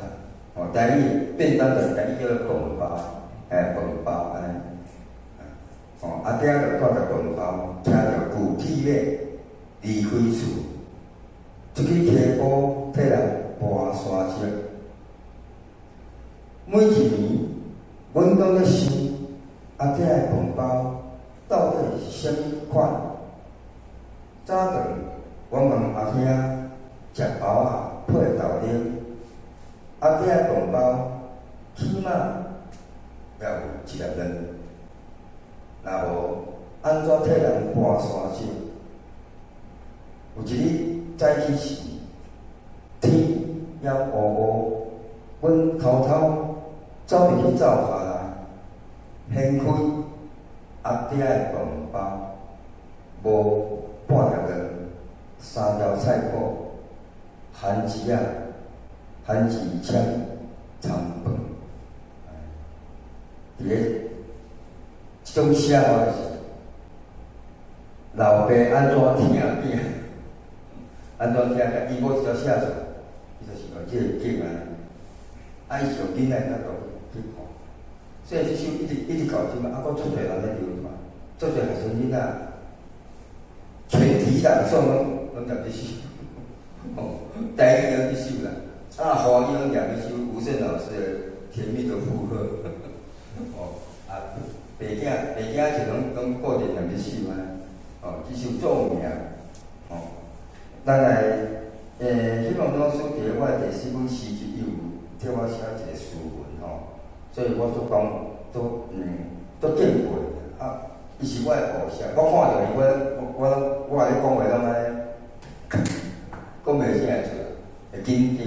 哦，台語便當就是台語叫做飯包，欸，飯包按呢。哦，阿爹就帶著飯包，騎著舊鐵馬離開厝，出去溪埔替人搬沙石。每一年，阮攏咧想，阿爹的飯包到底是啥物款？早頓，我問阿兄食包仔配豆奶。阿爹的飯包起碼也有一粒卵，若無按怎替人搬沙石？有一日早起時，天猶枵烏烏，阮偷偷走入去灶跤內，掀開阿爹的飯包，無半粒卵，三條菜脯，番薯仔，番薯簽參飯。佇咧這種寫法就是，老爸按怎疼囝，按怎疼囝，伊無一條寫出來，伊就是用這個景按呢，啊，伊是用囡仔角度去看，所以這首一直一直到這擺，啊，閣足濟人咧流傳，足濟學生囡仔，全體朗誦攏攏念這首，哦，台語攏這首啦，啊，華語攏念這首吳勝老師的《甜蜜的負荷》，哦，啊，白囝白囝就攏攏固定念這首啊，哦，這首足有名，哦，咱來，希望老師佇咧我的第四本詩集伊有替我寫一個詩文吼，所以我足講足足敬佩，啊，伊是我的偶像，我看著伊，我我我共你講話攏按呢，講袂啥會出來，會緊張。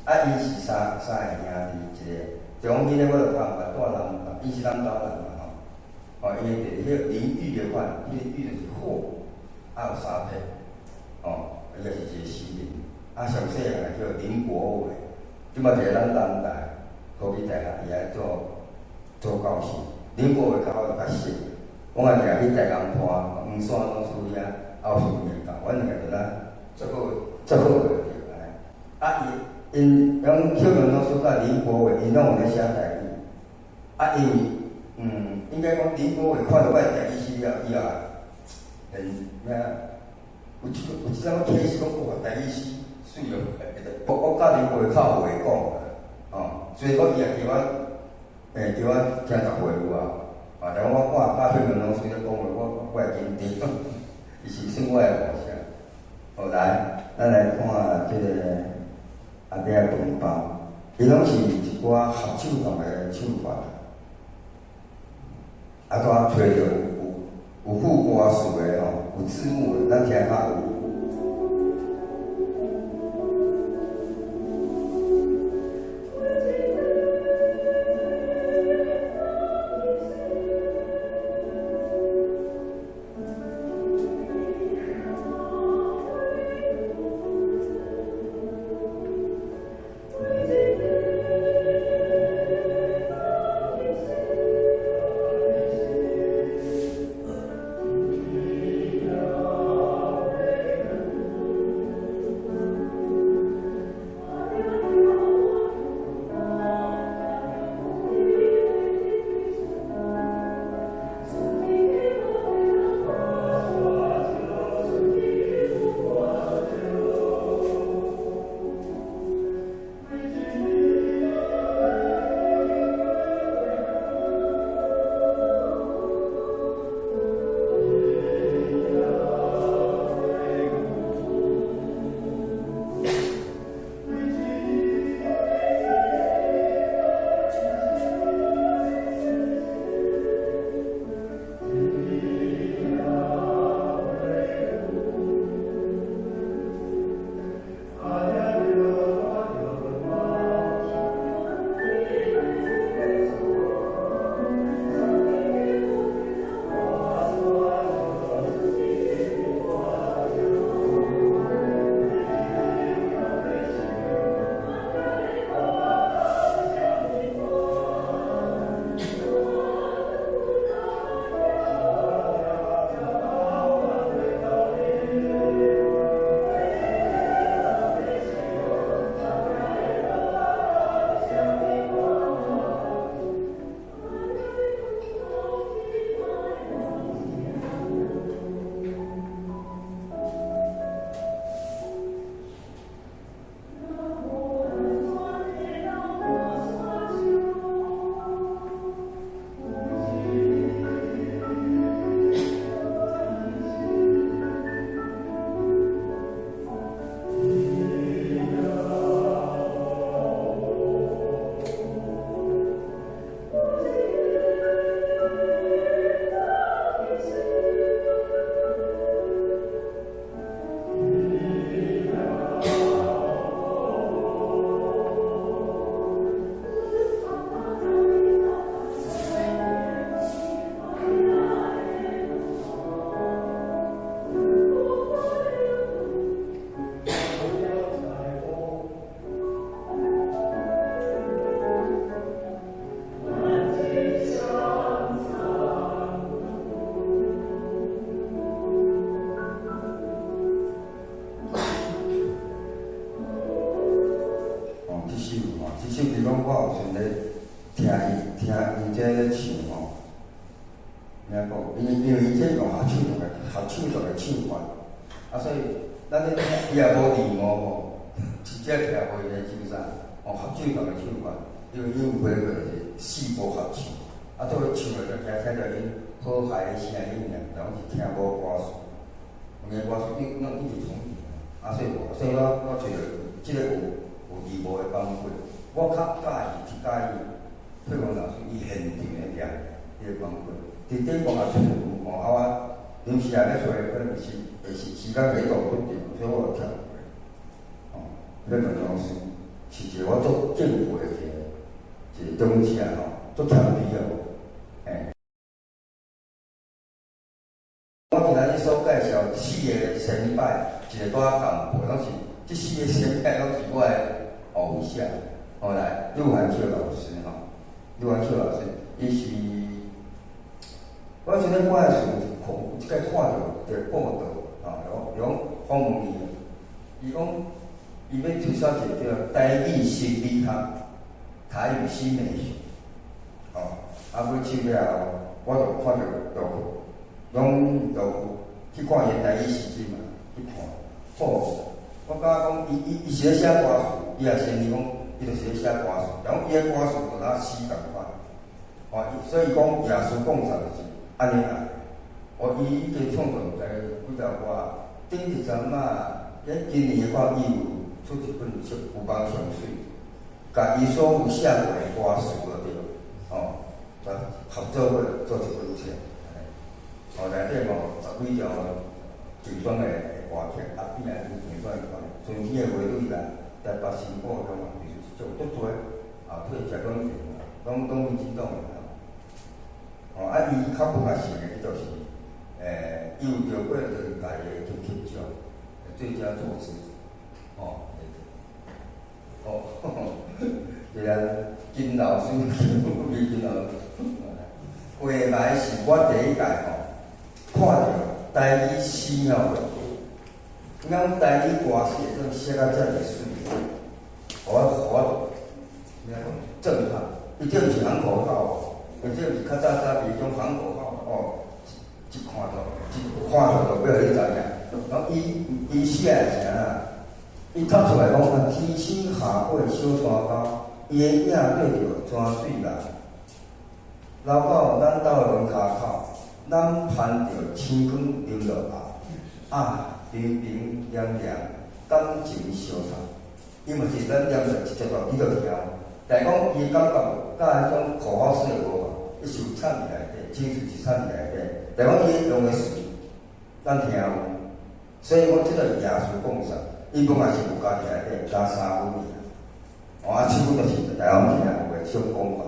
啊，𪜶是三三個兄弟，一個中間咧我就看毋捌住南投，伊是南投人嘛吼。哦，伊的弟弟彼個林玉的款，彼個玉就是霍，啊有三撇，哦，伊也是一個詩人。啊，上細漢的叫林國偉，這擺佇咧咱南大科技大學佇遐做做教授。林國偉佮我就較熟，我也定去台江坡、黃山老師遐，啊有順便教，阮兩個就咱做好做好個對按呢。啊，伊𪜶講曉明老師佮林國偉，𪜶攏有咧寫台語。啊，因為應該講林國偉看著我的台語詩了，伊也很咩啊？有這個有這種啟示講，哇，台語詩媠哦！我我佮林國偉較有話講，哦，所以講伊也叫我，叫我聽十回有啊。啊，但我我佮曉明老師咧講話，我我會緊張，伊是算我的偶像。好來，咱來看這個阿爹的飯包，伊攏是一寡合唱團的唱法。啊，拄仔揣著有有副歌詞的吼，有字幕的，咱聽較有。伊這咧唱吼，聽講，因為伊這用合唱團的唱法，啊，所以咱咧聽，伊也無字幕吼，真正聽無伊咧唱啥，哦，合唱團的唱法，因為伊有配個就是四部合唱，啊，做伙唱落就聽著𪜶和諧的聲音爾，但講是聽無歌詞，有影歌詞伊攏一直重疊，啊，所以無，所以我找著這个有字幕的版本，我較佮意去佮意佩光老師伊現場的念彼个版本，佇頂悬也出有吼，啊我臨時也欲揣，可能是會是時間袂夠不定，所以我有聽過。吼，佩光老師是一個我足敬佩的一個長者吼，足謙卑的。欸，我今仔日所介紹四个先輩，一个拄仔共輩，攏是這四個先輩攏是我的偶像。後來陸寒秋老師吼，陸寒秋老師，伊是我想咧，我的時陣，這擺看著一個報道，吼，伊講訪問伊，伊講伊欲推銷一個叫台語心理學、台語新美學，吼，啊，尾手了後，我就看著就攏就去看伊台語詩集嘛，去看，吼，我感覺講伊是咧寫歌詞，伊也承認講，伊就是咧寫歌詞，然後伊的歌詞就若詩仝款，吼，所以講耶穌講啥就是按呢來。哦，伊已經創作毋知幾條歌，頂一陣仔，今年的話，伊有出一本書《有網上水》，共伊所有寫過的歌詞就對，吼，合做伙做一本冊，吼，內底嘛有十幾條精選的歌曲，啊，變來精選的歌，春天的花蕊啦，台北新故鄉嘛，就是足足濟，啊，退食講錢，攏民進黨的啦。吼，啊，伊較文學性的，伊就是，伊有得過兩屆的金曲獎，最佳作詞，吼，哦，這個金老師，金老師，話來是我第一屆吼，看著台語詩吼，講台語歌詞會當寫甲遮爾媠，予我咩講震撼。伊這毋是喊口號，伊這毋是較早早期彼種喊口號哦，一看出就欲予你知影。然後伊寫的是按怎？伊讀出來講啊，天生下過小山溝，伊的影對著泉水來，流到咱兜的門跤口，咱盼著星光流落來，啊，平平涼涼，感情相投。伊嘛是咱念著一節段，伊就聽。但講伊感覺佮彼種口號式的無仝，伊是有參佇內底，情緒是參佇內底。但講伊用的詞，咱聽有。所以講這個耶穌講啥，伊本來是有家己內底加三分爾。哦，啊，七分就是大家攏聽有的這種講法。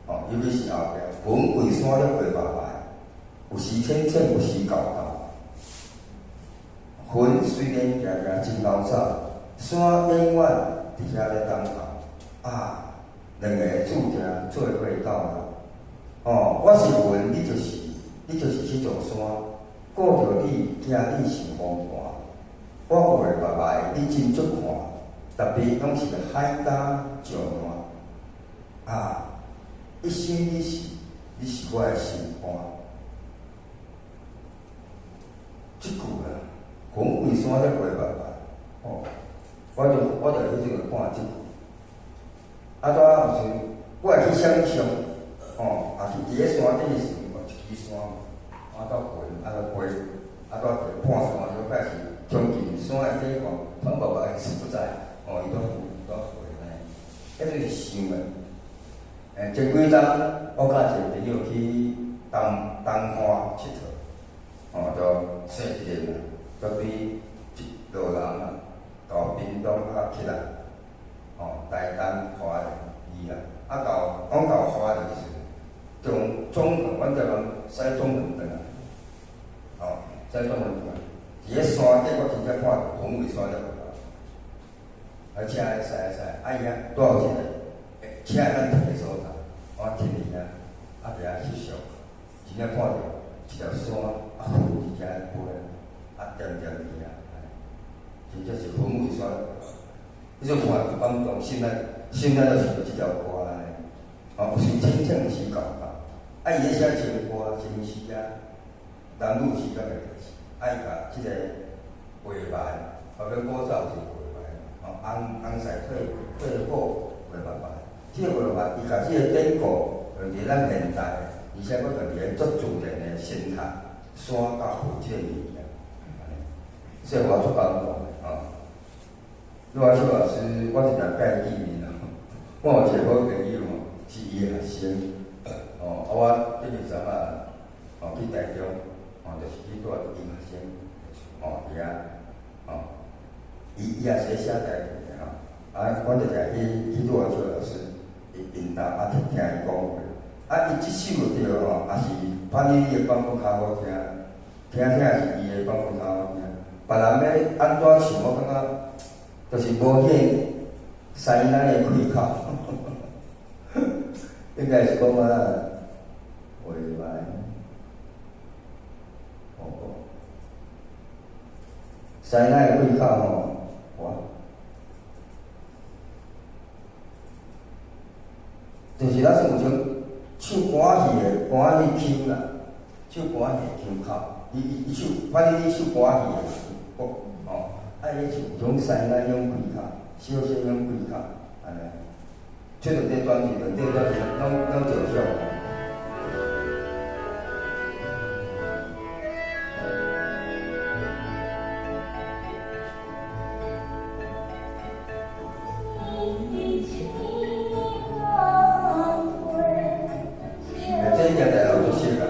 哦，尤其是後壁，雲貴山咧過白白，有時淺淺，有時厚厚。雲雖然行行真老早，山永遠佇遐咧等候。啊，兩个注定做伙到老。哦，我是雲，你就是彼座山，顧著你，驚你受風寒。我過目來，你真足看，特別攏是海礁上岸。啊，一生一世，你是我的心肝。這句啦，雲貴山咧過目來，哦，我就彼陣看這句。啊，拄仔有時我會去想象，哦，也是佇咧山頂的時陣，有一支山，啊到雲，啊到飛，啊到半山就開始將近山的頂吼，團爸爸的所在，哦，伊都都飛按呢，彼就是想的。前幾冬我佮一个朋友去東岸𨑨迌，哦，就踅一下啦，就對一路人啊，到屏東啊起來，哦，台東花蓮伊啦，啊到講到花蓮時，從總橫，阮台灣駛總橫轉來，哦，駛總橫轉來，佇咧山頂我真正看著雲尾山咧過來，啊車咧駛駛，啊伊遐拄好有一個車會當停的所在，我停佇遐，啊佇遐翕相，真正看著一條山，啊雲佇遮飛，啊點點佇遐，真正是雲尾山。彼陣看就感動，心內心內就想這條歌按呢。哦，有时清唱词搞法，啊，伊咧写情歌、情诗啊，男女诗甲个代志，啊，伊共这个画万，后边古早有一个画万，哦，红红赛退退火画万万，这个画万，伊共这个典故用伫咱现代，而且阁用伫咧足自然的生态，山佮河这个物件，按呢，所以我足感动的，哦。陆阿秀老师，我一定佮伊见面哦。我有一个好朋友吼，是伊的学生，哦，啊，我顶日阵啊，哦，去台中，哦，就是去蹛伊学生，哦，伫遐，哦，伊伊也是咧写台语的吼，啊，我就常去去陆阿秀老师𪜶𪜶兜啊，听听伊讲话，啊，伊这首对吼，也是潘丽丽的版本较好听，听听是伊的版本较好听，别人欲按怎唱，我感觉就是无彼个师奶的开口，应该是讲啊，未来，哦，师奶的开口吼，哇，就是咱算有种唱歌戏的歌戏腔啦，唱歌戏的腔口，伊伊伊唱，反正伊唱歌戏的，哦。啊，伊唱种师奶种开口，小生种开口，按呢，出两块专辑，两块专辑拢拢得奖。这应该大家都熟啦。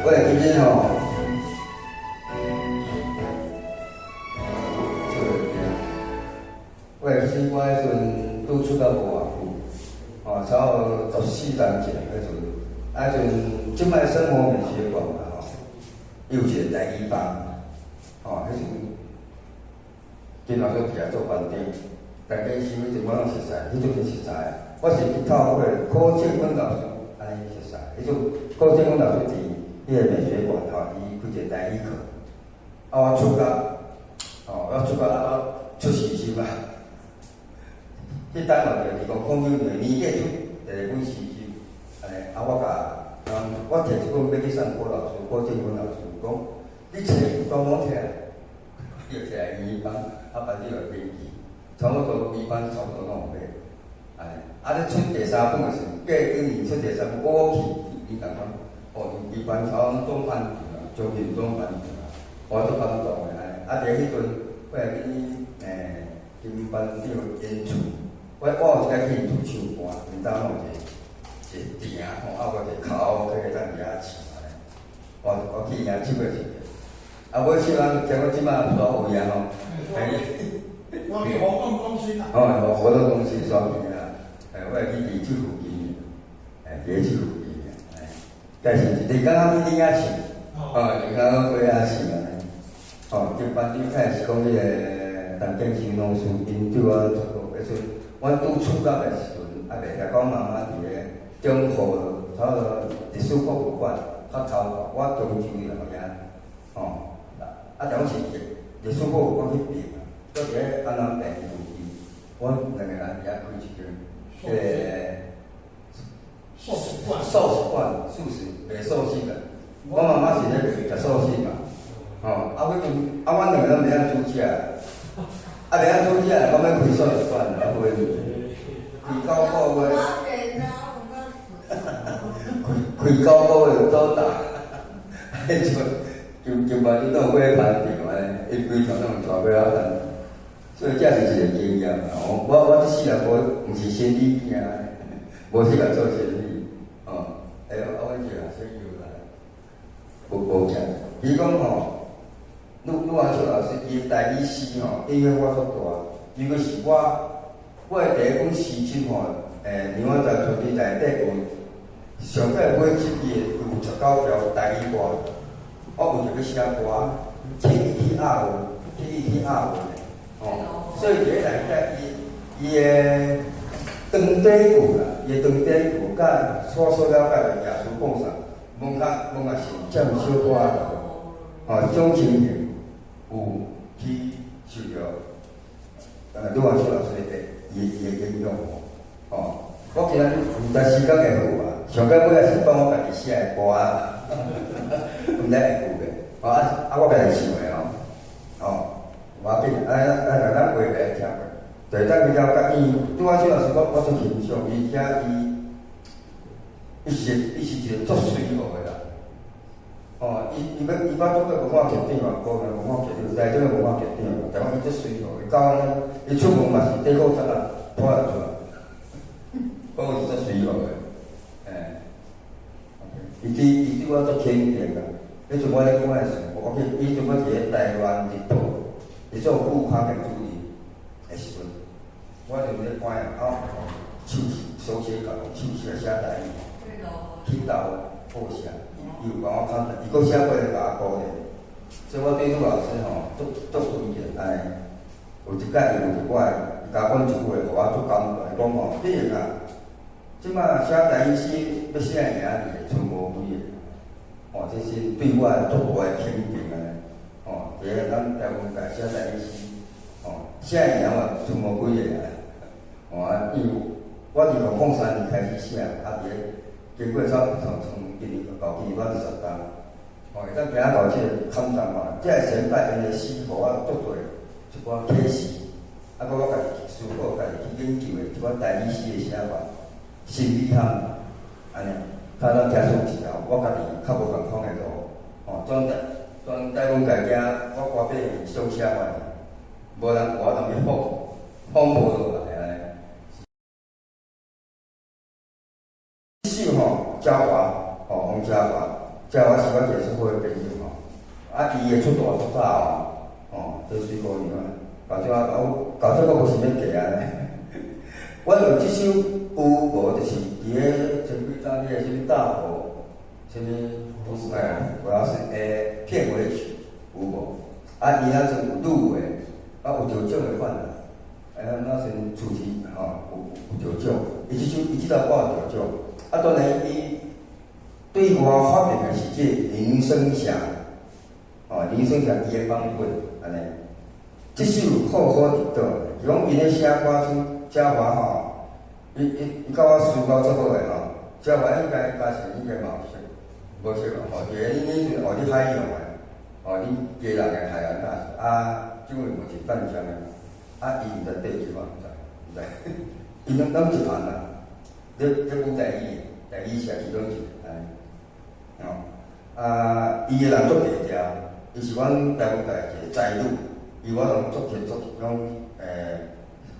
我会记得吼，我会记得我彼阵拄出国无偌久，哦，差不多14年前彼阵，啊，彼阵这摆生活美学馆嘛吼，伊有一个台语班，吼，彼阵金老师伫遐做班长，大家是彼阵我拢熟似，彼阵真熟似。我是去透过柯建坤老师按呢熟似，彼阵柯建坤老师伫彼个美学馆吼，伊开一个台语课，啊，我出国，哦，我出国啊，我出时心啊。彼当嘛就2009年年底出第二本诗集，按呢，啊，我共人，我提一本欲去送柯老师，柯建坤老师讲，你揣专门摕来，伊就摕来伊班，啊，班长就编辑，差不多伊班差不多拢有买，按呢，啊，咧出第三本的时阵，过几年出第三本，我去，伊共讲，哦，伊班差不多总班长啊，将近总班长啊，我足感动的按呢，啊，伫彼阵我会去金班长𪜶厝。我我有一摆去𪜶厝唱歌，𪜶兜拢有一个一个埕吼，啊有一个卡拉 OK 当伫遐唱按呢。我我去𪜶遐唱过一遍，啊，尾唱啊，结果这摆煞有影吼，我去活動中心啦。哦，活動中心煞邊啊？哎，我會記佇這附近，哎，佇這附近，哎，但是你剛剛去領仔市，哦，你剛剛過仔市啊？哦，這班長開是講彼個陳建生老師，𪜶對我足好，彼陣阮拄出國的時陣，啊，袂聽講媽媽佇咧中和，差不多歷史博物館較頭，我中州老遐，哦，啊，踮是歷史博物館彼邊啊，閣佇咧安南病院附近，阮兩個人佇遐開一間，彼個素食館，素食館，素食賣素食的，我媽媽是咧食素食嘛。吼，啊，彼陣啊，阮兩個攏袂曉煮食，啊，袂曉煮食，講欲開素食館，啊，袂開9個月，開9個月做大，彼陣金金班長都有買番場安尼，伊規團攏帶買啊番，所以這是一個經驗啦。我這世人無毋是生理囝，無適合做生理，吼。哎，啊，阮這個學生又來，無無食，伊講吼。呂呂安秋老師，伊的台語詩吼，影響我足大。尤其是我的第一本詩集吼，梁安在春天內底有上蓋尾這伊的有19條台語歌，我有一個寫歌，去伊去押韻，去伊去押韻的，吼。所以佇咧內底，伊伊的長短句啦，伊的長短句，佮我所了解的耶穌講啥，問較問較是佔小可，吼，這種情形。有去受著呂安秋老師的伊的影響吼，哦，我今仔日毋知時間會好啊，上蓋尾仔是放我家己寫的歌啊，毋知會有袂？哦啊啊，我家己唱的吼，哦，無要緊，啊啊，咱話來聽過，對，咱比較佮伊呂安秋老師，我足欣賞伊，遐伊，伊是一個足隨和的人。哦，伊伊欲伊捌做過文化局長嘛，高雄文化局長，台中的文化局長，台灣伊足隨和，伊到安呢，伊出門嘛是短褲衫仔拖來出來，我是足隨和的，欸，伊對我足肯定啦。彼陣我咧講的時，我記伊陣我佇咧台灣日報，伊做副刊的主任的時陣，我就咧趕啊，手手寫稿，手寫寫台語，去到報社。伊有幫我看，伊閣寫過來共我鼓勵，所以我對呂老師吼足足尊敬按呢。有一擺伊有一擺，伊共我講一句話，予我足感動。伊講吼，你會啊，這擺寫台語詩欲寫名字，賰無幾個，吼，這是對我足大的肯定按呢。吼，佇咧咱台灣界寫台語詩，吼，寫名嘛賰無幾個啊。吼啊，因為我2003年開始寫，啊，佇咧經過差不多從今年到今年20冬，吼，會當行到這個坎站嘛，這個前輩𪜶的詩，予我足濟一寡啟示，啊，閣我家己思考，家己去研究的一寡台語詩的寫法，心理學，按呢，較咱聽出一條我家己較無仝款的路，吼，全台灣界驚我歌變上寫法，無人有法度去仿，仿無落來按呢。這首吼，嘉華，吼，王嘉華，嘉華是我一個足好的朋友吼，啊，伊的出道足早哦，吼，這水姑娘啊，到這我到這我無想欲嫁按呢。我用這首有無，就是佇咧前幾冬彼個啥物大佛，啥物哎，我老師的片尾曲有無？啊，伊那陣有入圍，啊，有得獎的款啦。哎，那陣主持吼，有得獎，伊這首伊這首歌有得獎。啊，當然伊對外發明的是這個林生祥，哦，林生祥伊的版本按呢。這首好好佇佗，伊講伊咧寫歌陣，嘉華吼，伊佮我私交足好的吼，嘉華應該嘉誠應該嘛有識，無識吼，佇咧恁迄陣哦，佇海洋的，哦，恁基隆的海洋大學，啊，這位嘛是淡江的，啊，伊毋知缀去嘛，毋知，毋知，伊攏一團啦，咧講台語，台語社其中一個按呢，吼，啊，伊的人足低調，伊是阮台灣界一個才女。伊我攏足提足講，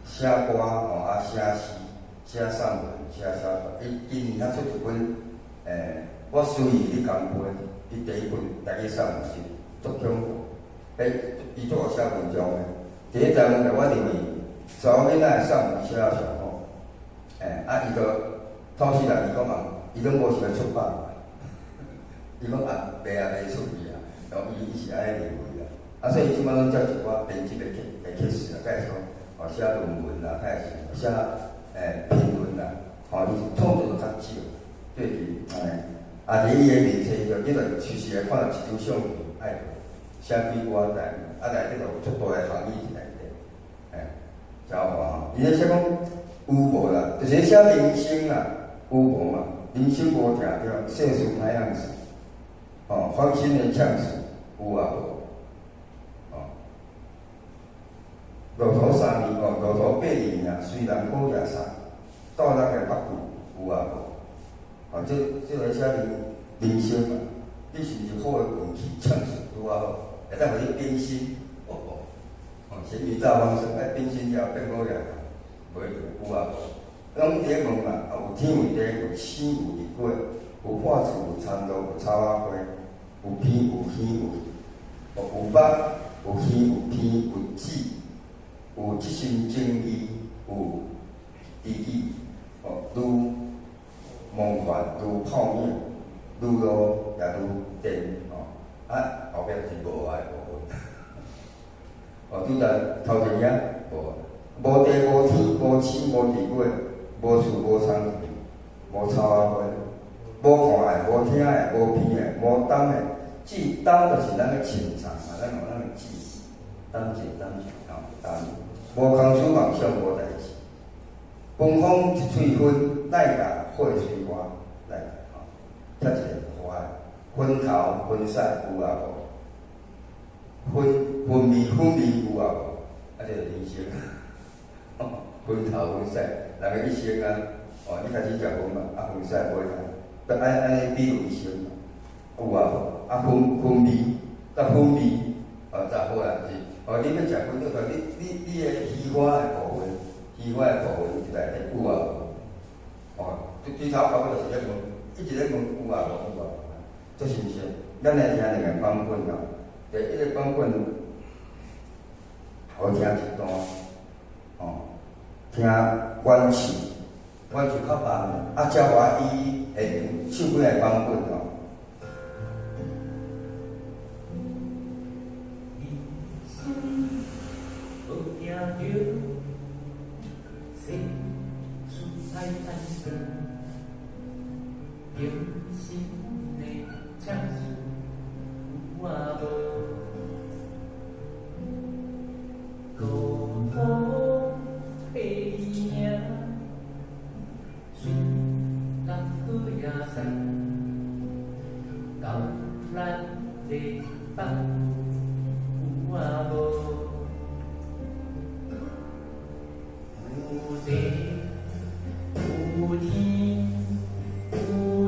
寫歌吼，啊，寫詩、寫散文、寫小說。伊今年才出一本，我思與你乾杯，伊第一本台語散文集，足恐怖。伊足會寫文章的，伫咧台灣界，我認為查某囡仔的散文寫啊上好。欸，啊，伊就透視人伊講啊，伊攏無想欲出版。伊講啊，袂啊，袂出去啊，然後伊是按呢認為啦。啊，所以這擺攏接一寡編輯的啟事啦，開始講哦寫論文啦，開始寫評論啦，吼，伊創作較少，對佇按呢。啊，佇伊的面冊上，你就隨時會看著一張相片，愛寫幾句仔台語，啊，內底就有足大的含義佇內底，欸，真好看吼。伊咧寫講有無啦，就是咧寫人生啦，有無嘛？人生無定調，世事歹樣子，吼，芳心的嗆死有啊無？吼，駱駝3年哦，駱駝8年啊，雖然好野送，到咱的北部有啊無？哦，這個寫人生嘛，你是毋是好的運氣，嗆死拄仔好，會當予你變心，哦哦，哦，鹹魚大翻身，愛變心了變好野，無一定有啊無？攏佇咧問嘛，啊有天有地，有星有日月，有破樹，有田螺，有草仔花，有鼻有耳有，有目，有耳有鼻有舌，有這心情義，有知己，哦，如夢幻，如泡影，如露也如電，哦，啊後壁就是無愛的部分。哦，拄才頭前遐無，無地無天無星無日月，無樹無田無草仔花，無看的無聽的無鼻的無膽的，舌膽就是咱的潛藏嘛，咱有咱的舌，膽舌膽舌吼膽，無空思妄想無代誌，芬芳一喙薰，來甲火水花，來吼，遮一個花，薰頭薰屎有啊無？薰薰味薰味有啊無？啊，這個人生，薰頭薰屎，人的一生啊，哦，你開始食薰嘛，啊，薰屎尾啊，都按按呢比喻一生嘛，有啊無？啊，薰薰味，佮薰味，哦，就好啦，是，哦，你欲食薰，你看你的虛華的部分，虛華的部分佇內底有啊無？哦，對頭到尾就是咧問，一直咧問有啊無？有啊無？這是毋是？咱來聽兩個版本哦。第一個版本，好聽一段，哦，聽阮唱，阮唱較慢，啊，才我伊會唱幾個版本哦。人生無定著，世事歹按算，人生的嗆事有啊無？路途8里，雖人好野驶，到咱的北有啊無？有地有天有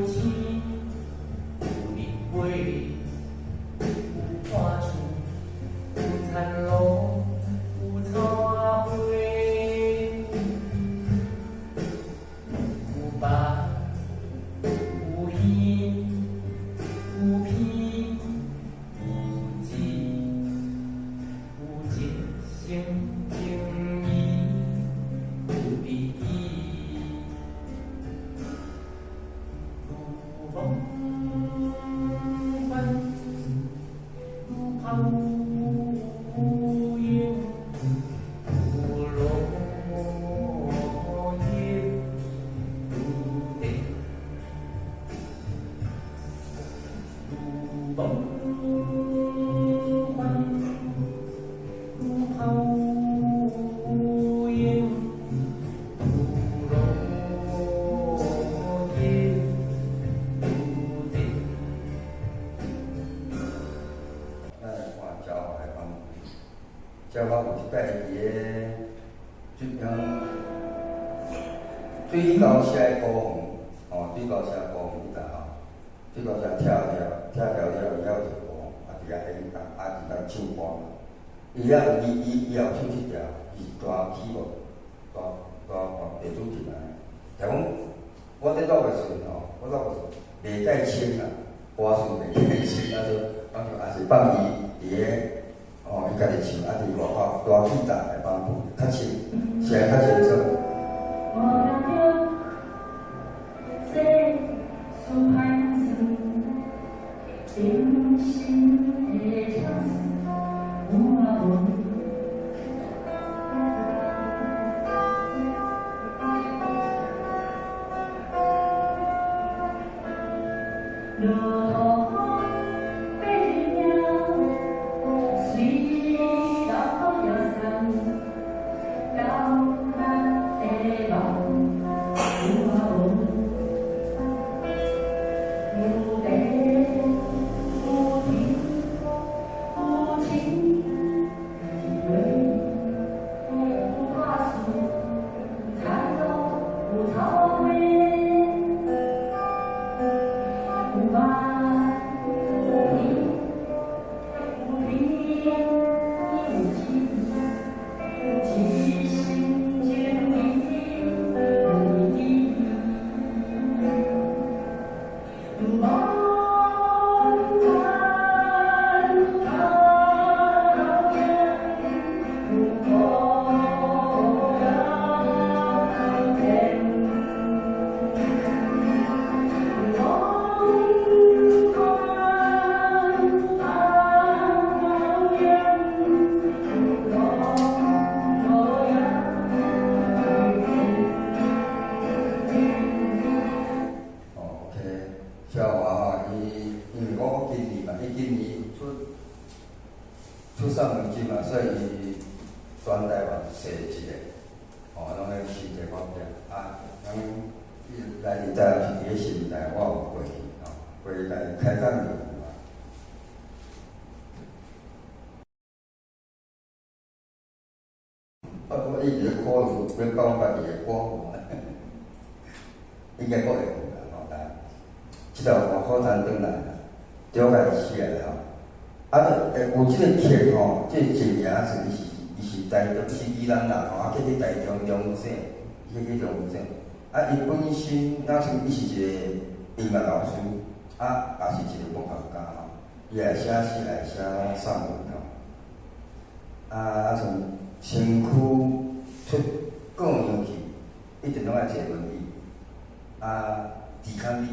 星有日月，有破厝有田螺有草仔花，有目有耳有鼻有舌，有一生情義有知己，如夢幻如泡影，如落葉如電，如夢幻如泡影，如落葉如電。咱來看鳥華的版本，鳥華有一擺佇咧水溝社的高園，哦，水溝社高園彼搭吼，水溝社拆了，拆掉了，伊遐有一個高園，啊，佇遐演講，啊，佇遐唱歌。伊遐有伊伊伊也有唱這條，伊是彈起無，彈彈哦，地主進來，就講我佇錄的時陣吼，我錄的時陣袂蓋清啊，歌詞袂蓋清啊，就啊就也是放伊佇咧，哦，伊家己唱，啊，佇外口彈吉他。落雨白日命，随老虎摇送，高咱的梦有啊无？有地有天有情有义，有拍输有田路有草花，有梦有甜有甜有情，一生情义有意义。望看头有孤阳天，望看头有孤阳天。哦，OK，小华吼，伊因為我今年嘛，伊今年出散文集嘛，所以伊全台灣踅一个，哦，攏咧寫一個發表啊。咱伊來佇台南是佇咧新台，我有過去吼，過去來開講就有啊。我一直咧苦，欲講家己的苦，應該閣會有啦吼，來，這條歌好通轉來啦，對我家己寫的吼。啊，會有這個曲吼，這個一名是伊是台中，伊是宜蘭人吼，啊，去台中中正，去中正。啊，伊本身若像伊是一個音樂老師，啊，也是一個文學家吼。伊愛寫詩，愛寫散文吼。啊，像身軀出過香去，一定攏愛坐輪椅。啊，抵抗力、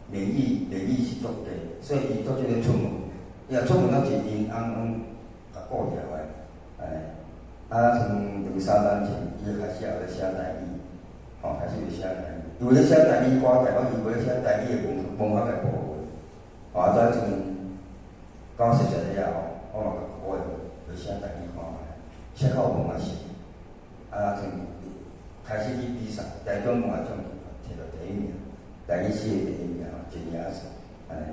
免疫是足低，所以伊做這個出門，伊若出門攏是𪜶翁翁共顧牢的，按呢。啊，像兩三年前，伊開始也咧寫台語，吼，開始咧寫台語。伊有咧寫台語歌，代表伊有咧寫台語的文學的部分。吼，啊，再像講實在了後，我嘛共鼓勵來寫台語看覓，寫較有文學性。啊，像開始去比賽，台中文學獎摕著第一名，台語詩的第一名，真贏勢，按呢。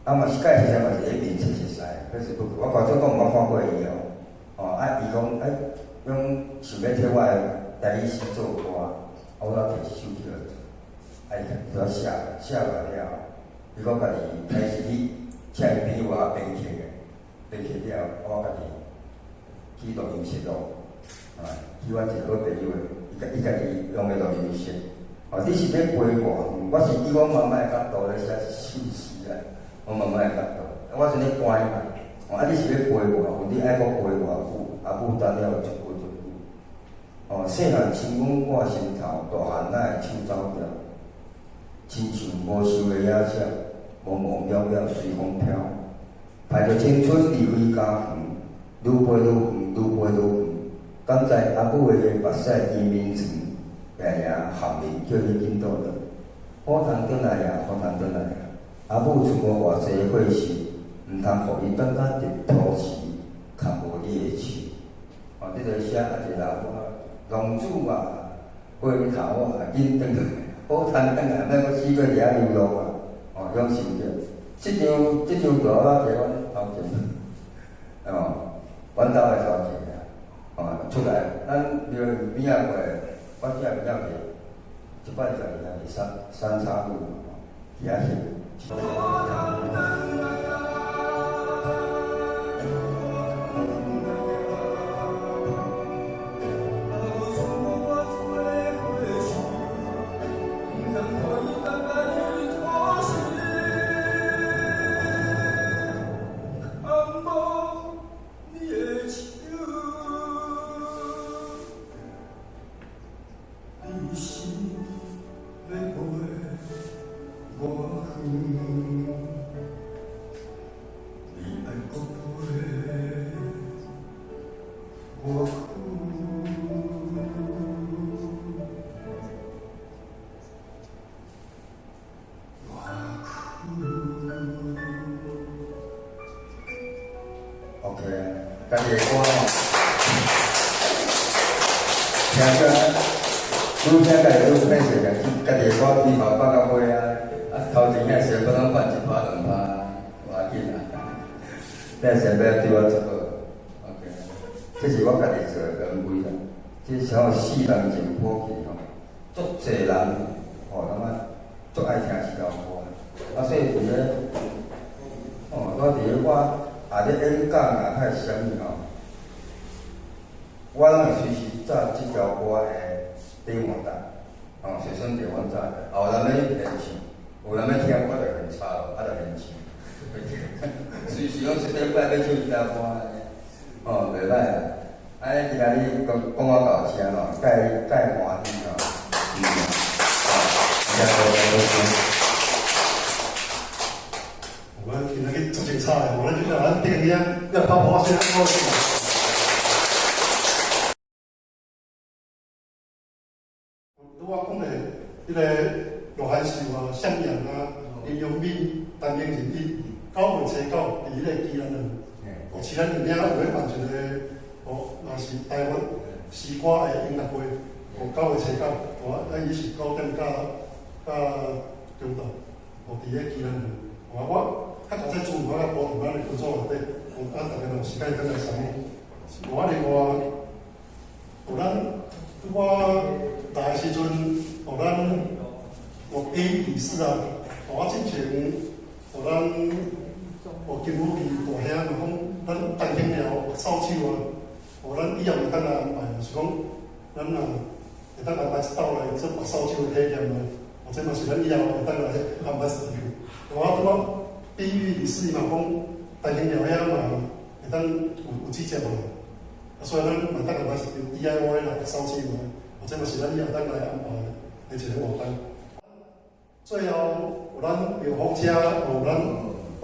啊嘛是介實在嘛是咧面冊熟似，Facebook，我高中講毋捌看過伊哦。哦，啊，伊講，欸，講想欲替我的台語詩做歌，啊，我才提一首去予伊做。啊，伊家己寫，寫落了後，伊講家己開始去請伊朋友啊編曲的，編曲了後，我家己去錄音室錄，啊，去阮一個好朋友的，伊家己用的錄音室。哦，你是欲飛偌遠？我是以阮媽媽的角度來寫一首詩啦，阮媽媽的角度，我是咧關嘛。哦，啊，你是欲飛偌遠？你愛閣飛偌久？阿母等了足久足久。哦，細漢親阮掛心頭，大漢哪會手走掉？親像無獸的野鳥，茫茫渺渺隨風飄。伴著青春離開家園，愈飛愈遠，愈飛愈遠。敢知阿母的目屎伊眠床，定定含面叫你緊倒轉。好通轉來啊，好通轉來啊！阿母賰無偌濟歲數，毋通予伊等甲入土時，牽無你的手。哦，這個寫啊一個老母，浪子啊，回頭啊，緊轉來，好通轉來，莫閣死閣佇遐流浪啊！哦，這種心境。這張圖我佇阮頭前，哦，阮兜的頭前啊，哦，出來，咱廟邊仔過，我這邊仔過，一擺就佇三叉路，佇遐翕。你是欲飛偌遠？囝家己愈歹势，家己的歌对头放到尾啊，啊头前遐先辈拢放一拍两拍，无要紧啦。那前辈对我足好，OK。这是我家己做的原规啦，这是吼四人前谱曲吼，足济人吼，感觉足爱听这条歌。啊，所以伫咧，哦，我伫咧我也咧演讲啊，还是啥物吼，我拢会隨時紮這條歌的底滿單，哦，隨身碟阮紮的，有人欲現唱，有人欲聽，我就現插落，啊，就現唱。隨時攏出禮拜欲唱這條歌，哦，袂歹啦。安呢今仔日講講我到遮吼，介介歡喜吼，嗯，好，多謝。我們今仔日足精彩的，我咱就咱頂個要拍破先，我。拄仔講的，彼個羅漢壽啊、向陽啊、林良敏、陳明仁伊9月初9佇彼個宜蘭園，哦，宜蘭園遐有咧辦一個，哦，嘛是台灣詩歌的音樂會，哦，9月初9，哦，啊，伊是9點到中晝，哦，佇咧宜蘭園，哦，我較較早資料我較無佇咱的群組內底，哦，啊，逐家若有時間會當來參與。哦，啊，另外，哦，咱我來的時陣，哦，咱哦 A 理事啊，哦，我之前，哦，咱哦金武基大兄嘛講，咱陳興寮掃帚啊，哦，咱以後會當來安排，就是講，咱若會當安排一鬥來做白掃帚的體驗啊，哦，這嘛是咱以後會當來安排事情。哦，啊，拄仔比喻理事嘛講，陳興寮遐嘛會當有這節目，啊，所以咱嘛當安排是 DIY 啦，掃帚啊，哦，這嘛是咱以後當來安排的一個活動。最後有咱劉福家，有咱有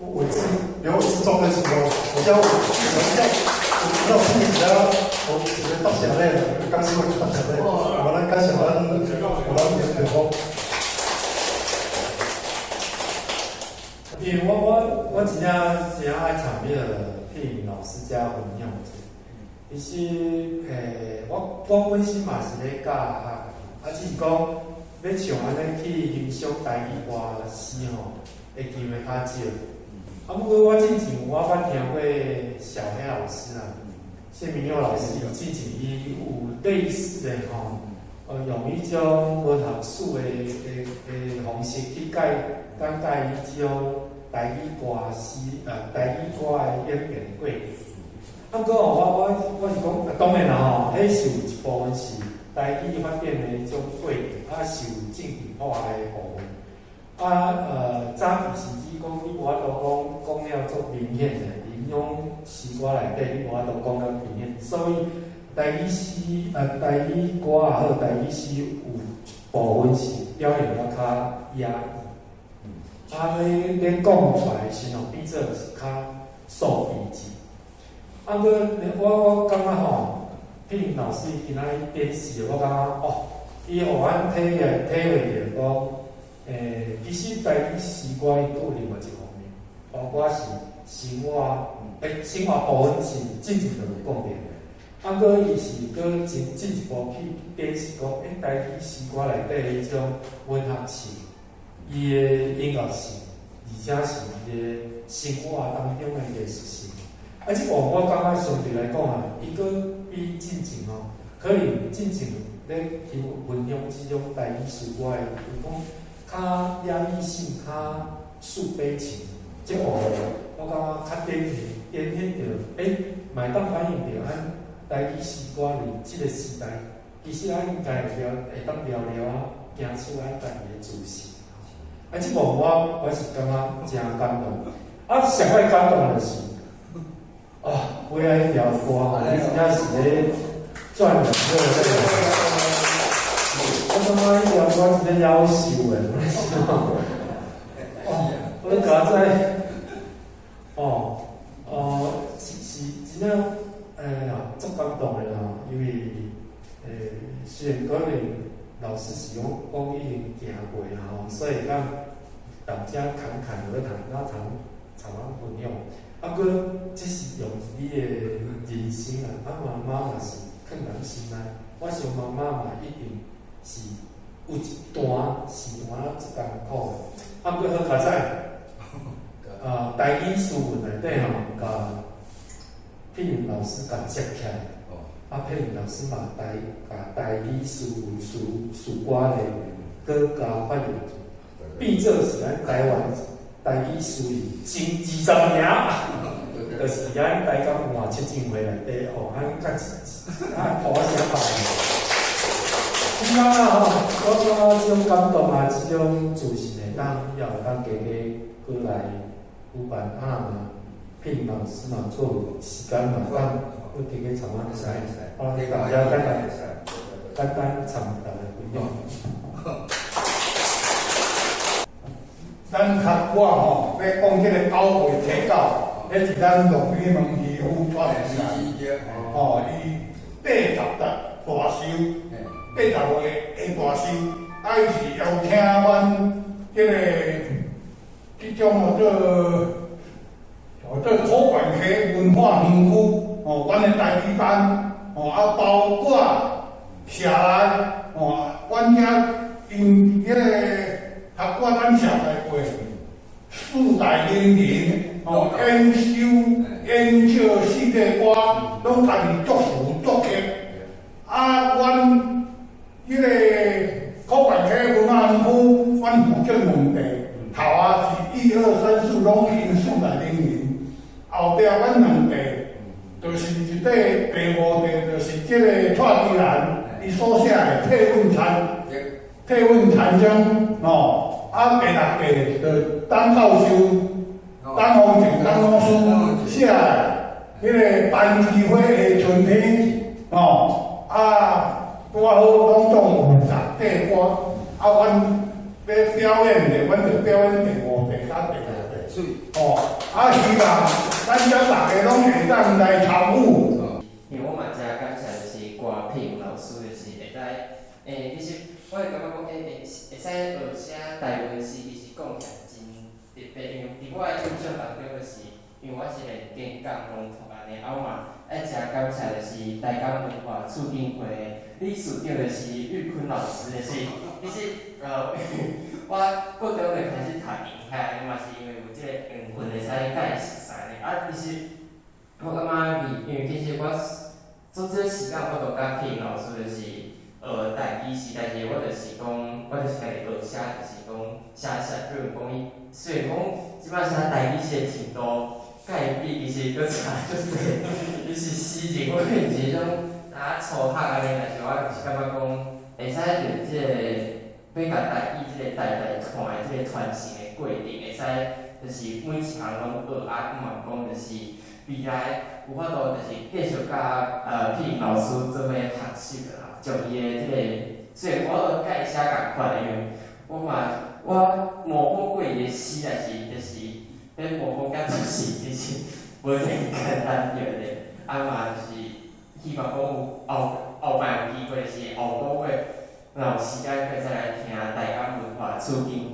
偉志劉偉志總幹事哦，我叫我叫有有聽一下，有一個答謝禮，感謝答謝禮，我咱感謝咱有咱劉福。因為我真正真正愛參彼個聽老師遮分享者。其實，我本身嘛是咧教學，啊，只是講欲像按呢去欣賞台語歌詩吼，會機會較少。啊，毋過我之前我捌聽過小黑老師啊，謝明佑老師伊之前伊有類似的吼，用彼種文學史的方式去講解彼種台語歌詩，台語歌的演變的過程。啊，毋過吼，我是講，啊，當然啦吼，彼是有一部分是台語發展的彼種過程，啊，是有政治化的部分。啊，早期是指講你無法度講講了足明顯的，伫種詩歌內底你無法度講了明顯，所以台語詩，台語歌也好，台語詩有一部分是表現得較壓抑。啊，咧講出來的時吼，變做是較數字字。啊，閣我感覺吼，聽老師今仔日展示，我感覺哦，伊予阮體會著講，其實台語詩歌伊閣有另外一方面，包括是生活，生活部分是進前就有講著。啊，閣伊是閣進一步去展示講，台語詩歌內底彼種文學性，伊的音樂性，而且是伊的生活當中的藝術性。啊，這部分我感覺相對來講啊，伊閣比進前吼，可能進前咧去分享這種台語詩歌的，有講較壓抑性、較抒悲情，這部分我感覺較展現著，嘛會當反映著咱台語詩歌佇這個時代，其實咱應該會當聊聊啊，行出咱家己的自信。啊，這部分我是感覺誠感動。啊，上愛感動就是。啊，尾仔彼條歌吼，你真正是咧轉人熱淚。我感覺彼條歌真正夭壽的，哦，我咧甲在，哦，是真正，足感動的啦，因為，雖然可能老師是講講已經行過啦吼，所以咱大家侃侃而談，啊談談分享。啊，閣這是用你的人生啊，啊媽媽嘛是囥佇心內，我想媽媽嘛一定是有一段是有安怎足艱苦的。啊，毋過好佳哉，啊，台語詩文內底吼，共佩玲老師共接起來，啊，佩玲老師嘛台共台語詩文詩詩歌咧，閣加發揚，變做是咱台灣台語詩文前20名，就是咱台港文化促進會內底吼，咱較啊鼓聲拍。感覺啊吼，我感覺這種感動啊，這種自信會當以後會當加加閣來舉辦啊嘛，佩玲老師嘛做時間嘛，當閣加加參咱會使，好，大家簡單簡單參大家分享。咱較我吼，欲講這个九月初九，彼是咱鹿耳門漁夫出的時，吼，伊80大壽，80歲的大壽，啊，伊是邀請阮這个這種號做號做土管溪文化園區，吼，阮的台語班，吼，啊，包括社內，吼，阮遮𪜶彼个。學我咱紹大過四大名人，吼，演修演唱四塊歌，攏家己作詞作曲。啊，阮彼个土管溪文化園區，阮負責兩地，頭仔是一二三四，攏𪜶四大名人。後壁阮兩地，就是一塊第五地，就是這个蔡其蘭伊所寫的《退問餐》，退問餐章，吼。啊，第六地就董教授、董宏正、董老師寫的彼个班枝花的春天，吼，啊，拄仔好攏總有10塊歌，啊，阮欲表演的，阮就表演第五塊佮第六塊，吼，啊，希望咱遮逐家攏會當來參與。因為我嘛誠感謝，就是郭品老師，就是會使，欸，其實我會感覺講，欸，會會使學寫台文詩，其實貢獻真特別，因為佇我的印象當中，就是因為我是練演講朗讀按呢，啊，我嘛愛誠感謝就是台港文化促進會的理事長，就是玉坤老師，就是其實我國中就開始讀音樂，按呢嘛是因為有這個緣分會使佮伊熟似呢。啊，其實我感覺因為其實我做這時間我都佮佩老師就是學台語詩，但是我就是講，我就是家己學寫，就是講寫寫，比如講伊雖然講這擺寫台語詩的程度，佮伊比其實閣差足濟，伊是詩人，我可能是彼種啊初學按呢，但是我就是感覺講，會使佇這個欲共台語這個代代傳的這個傳承的過程，會使就是每一項攏學，啊，嘛講就是未來有法度就是繼續佮佩玲老師做伙學習啦，將伊的這個雖然我佮伊寫仝款的，因為我嘛我模仿過伊的詩，但是就是欲模仿甲出神，其實無遮爾簡單對袂？啊嘛就是希望講有後後擺有機會，就是後個月若有時間，閣再來聽台港文化促進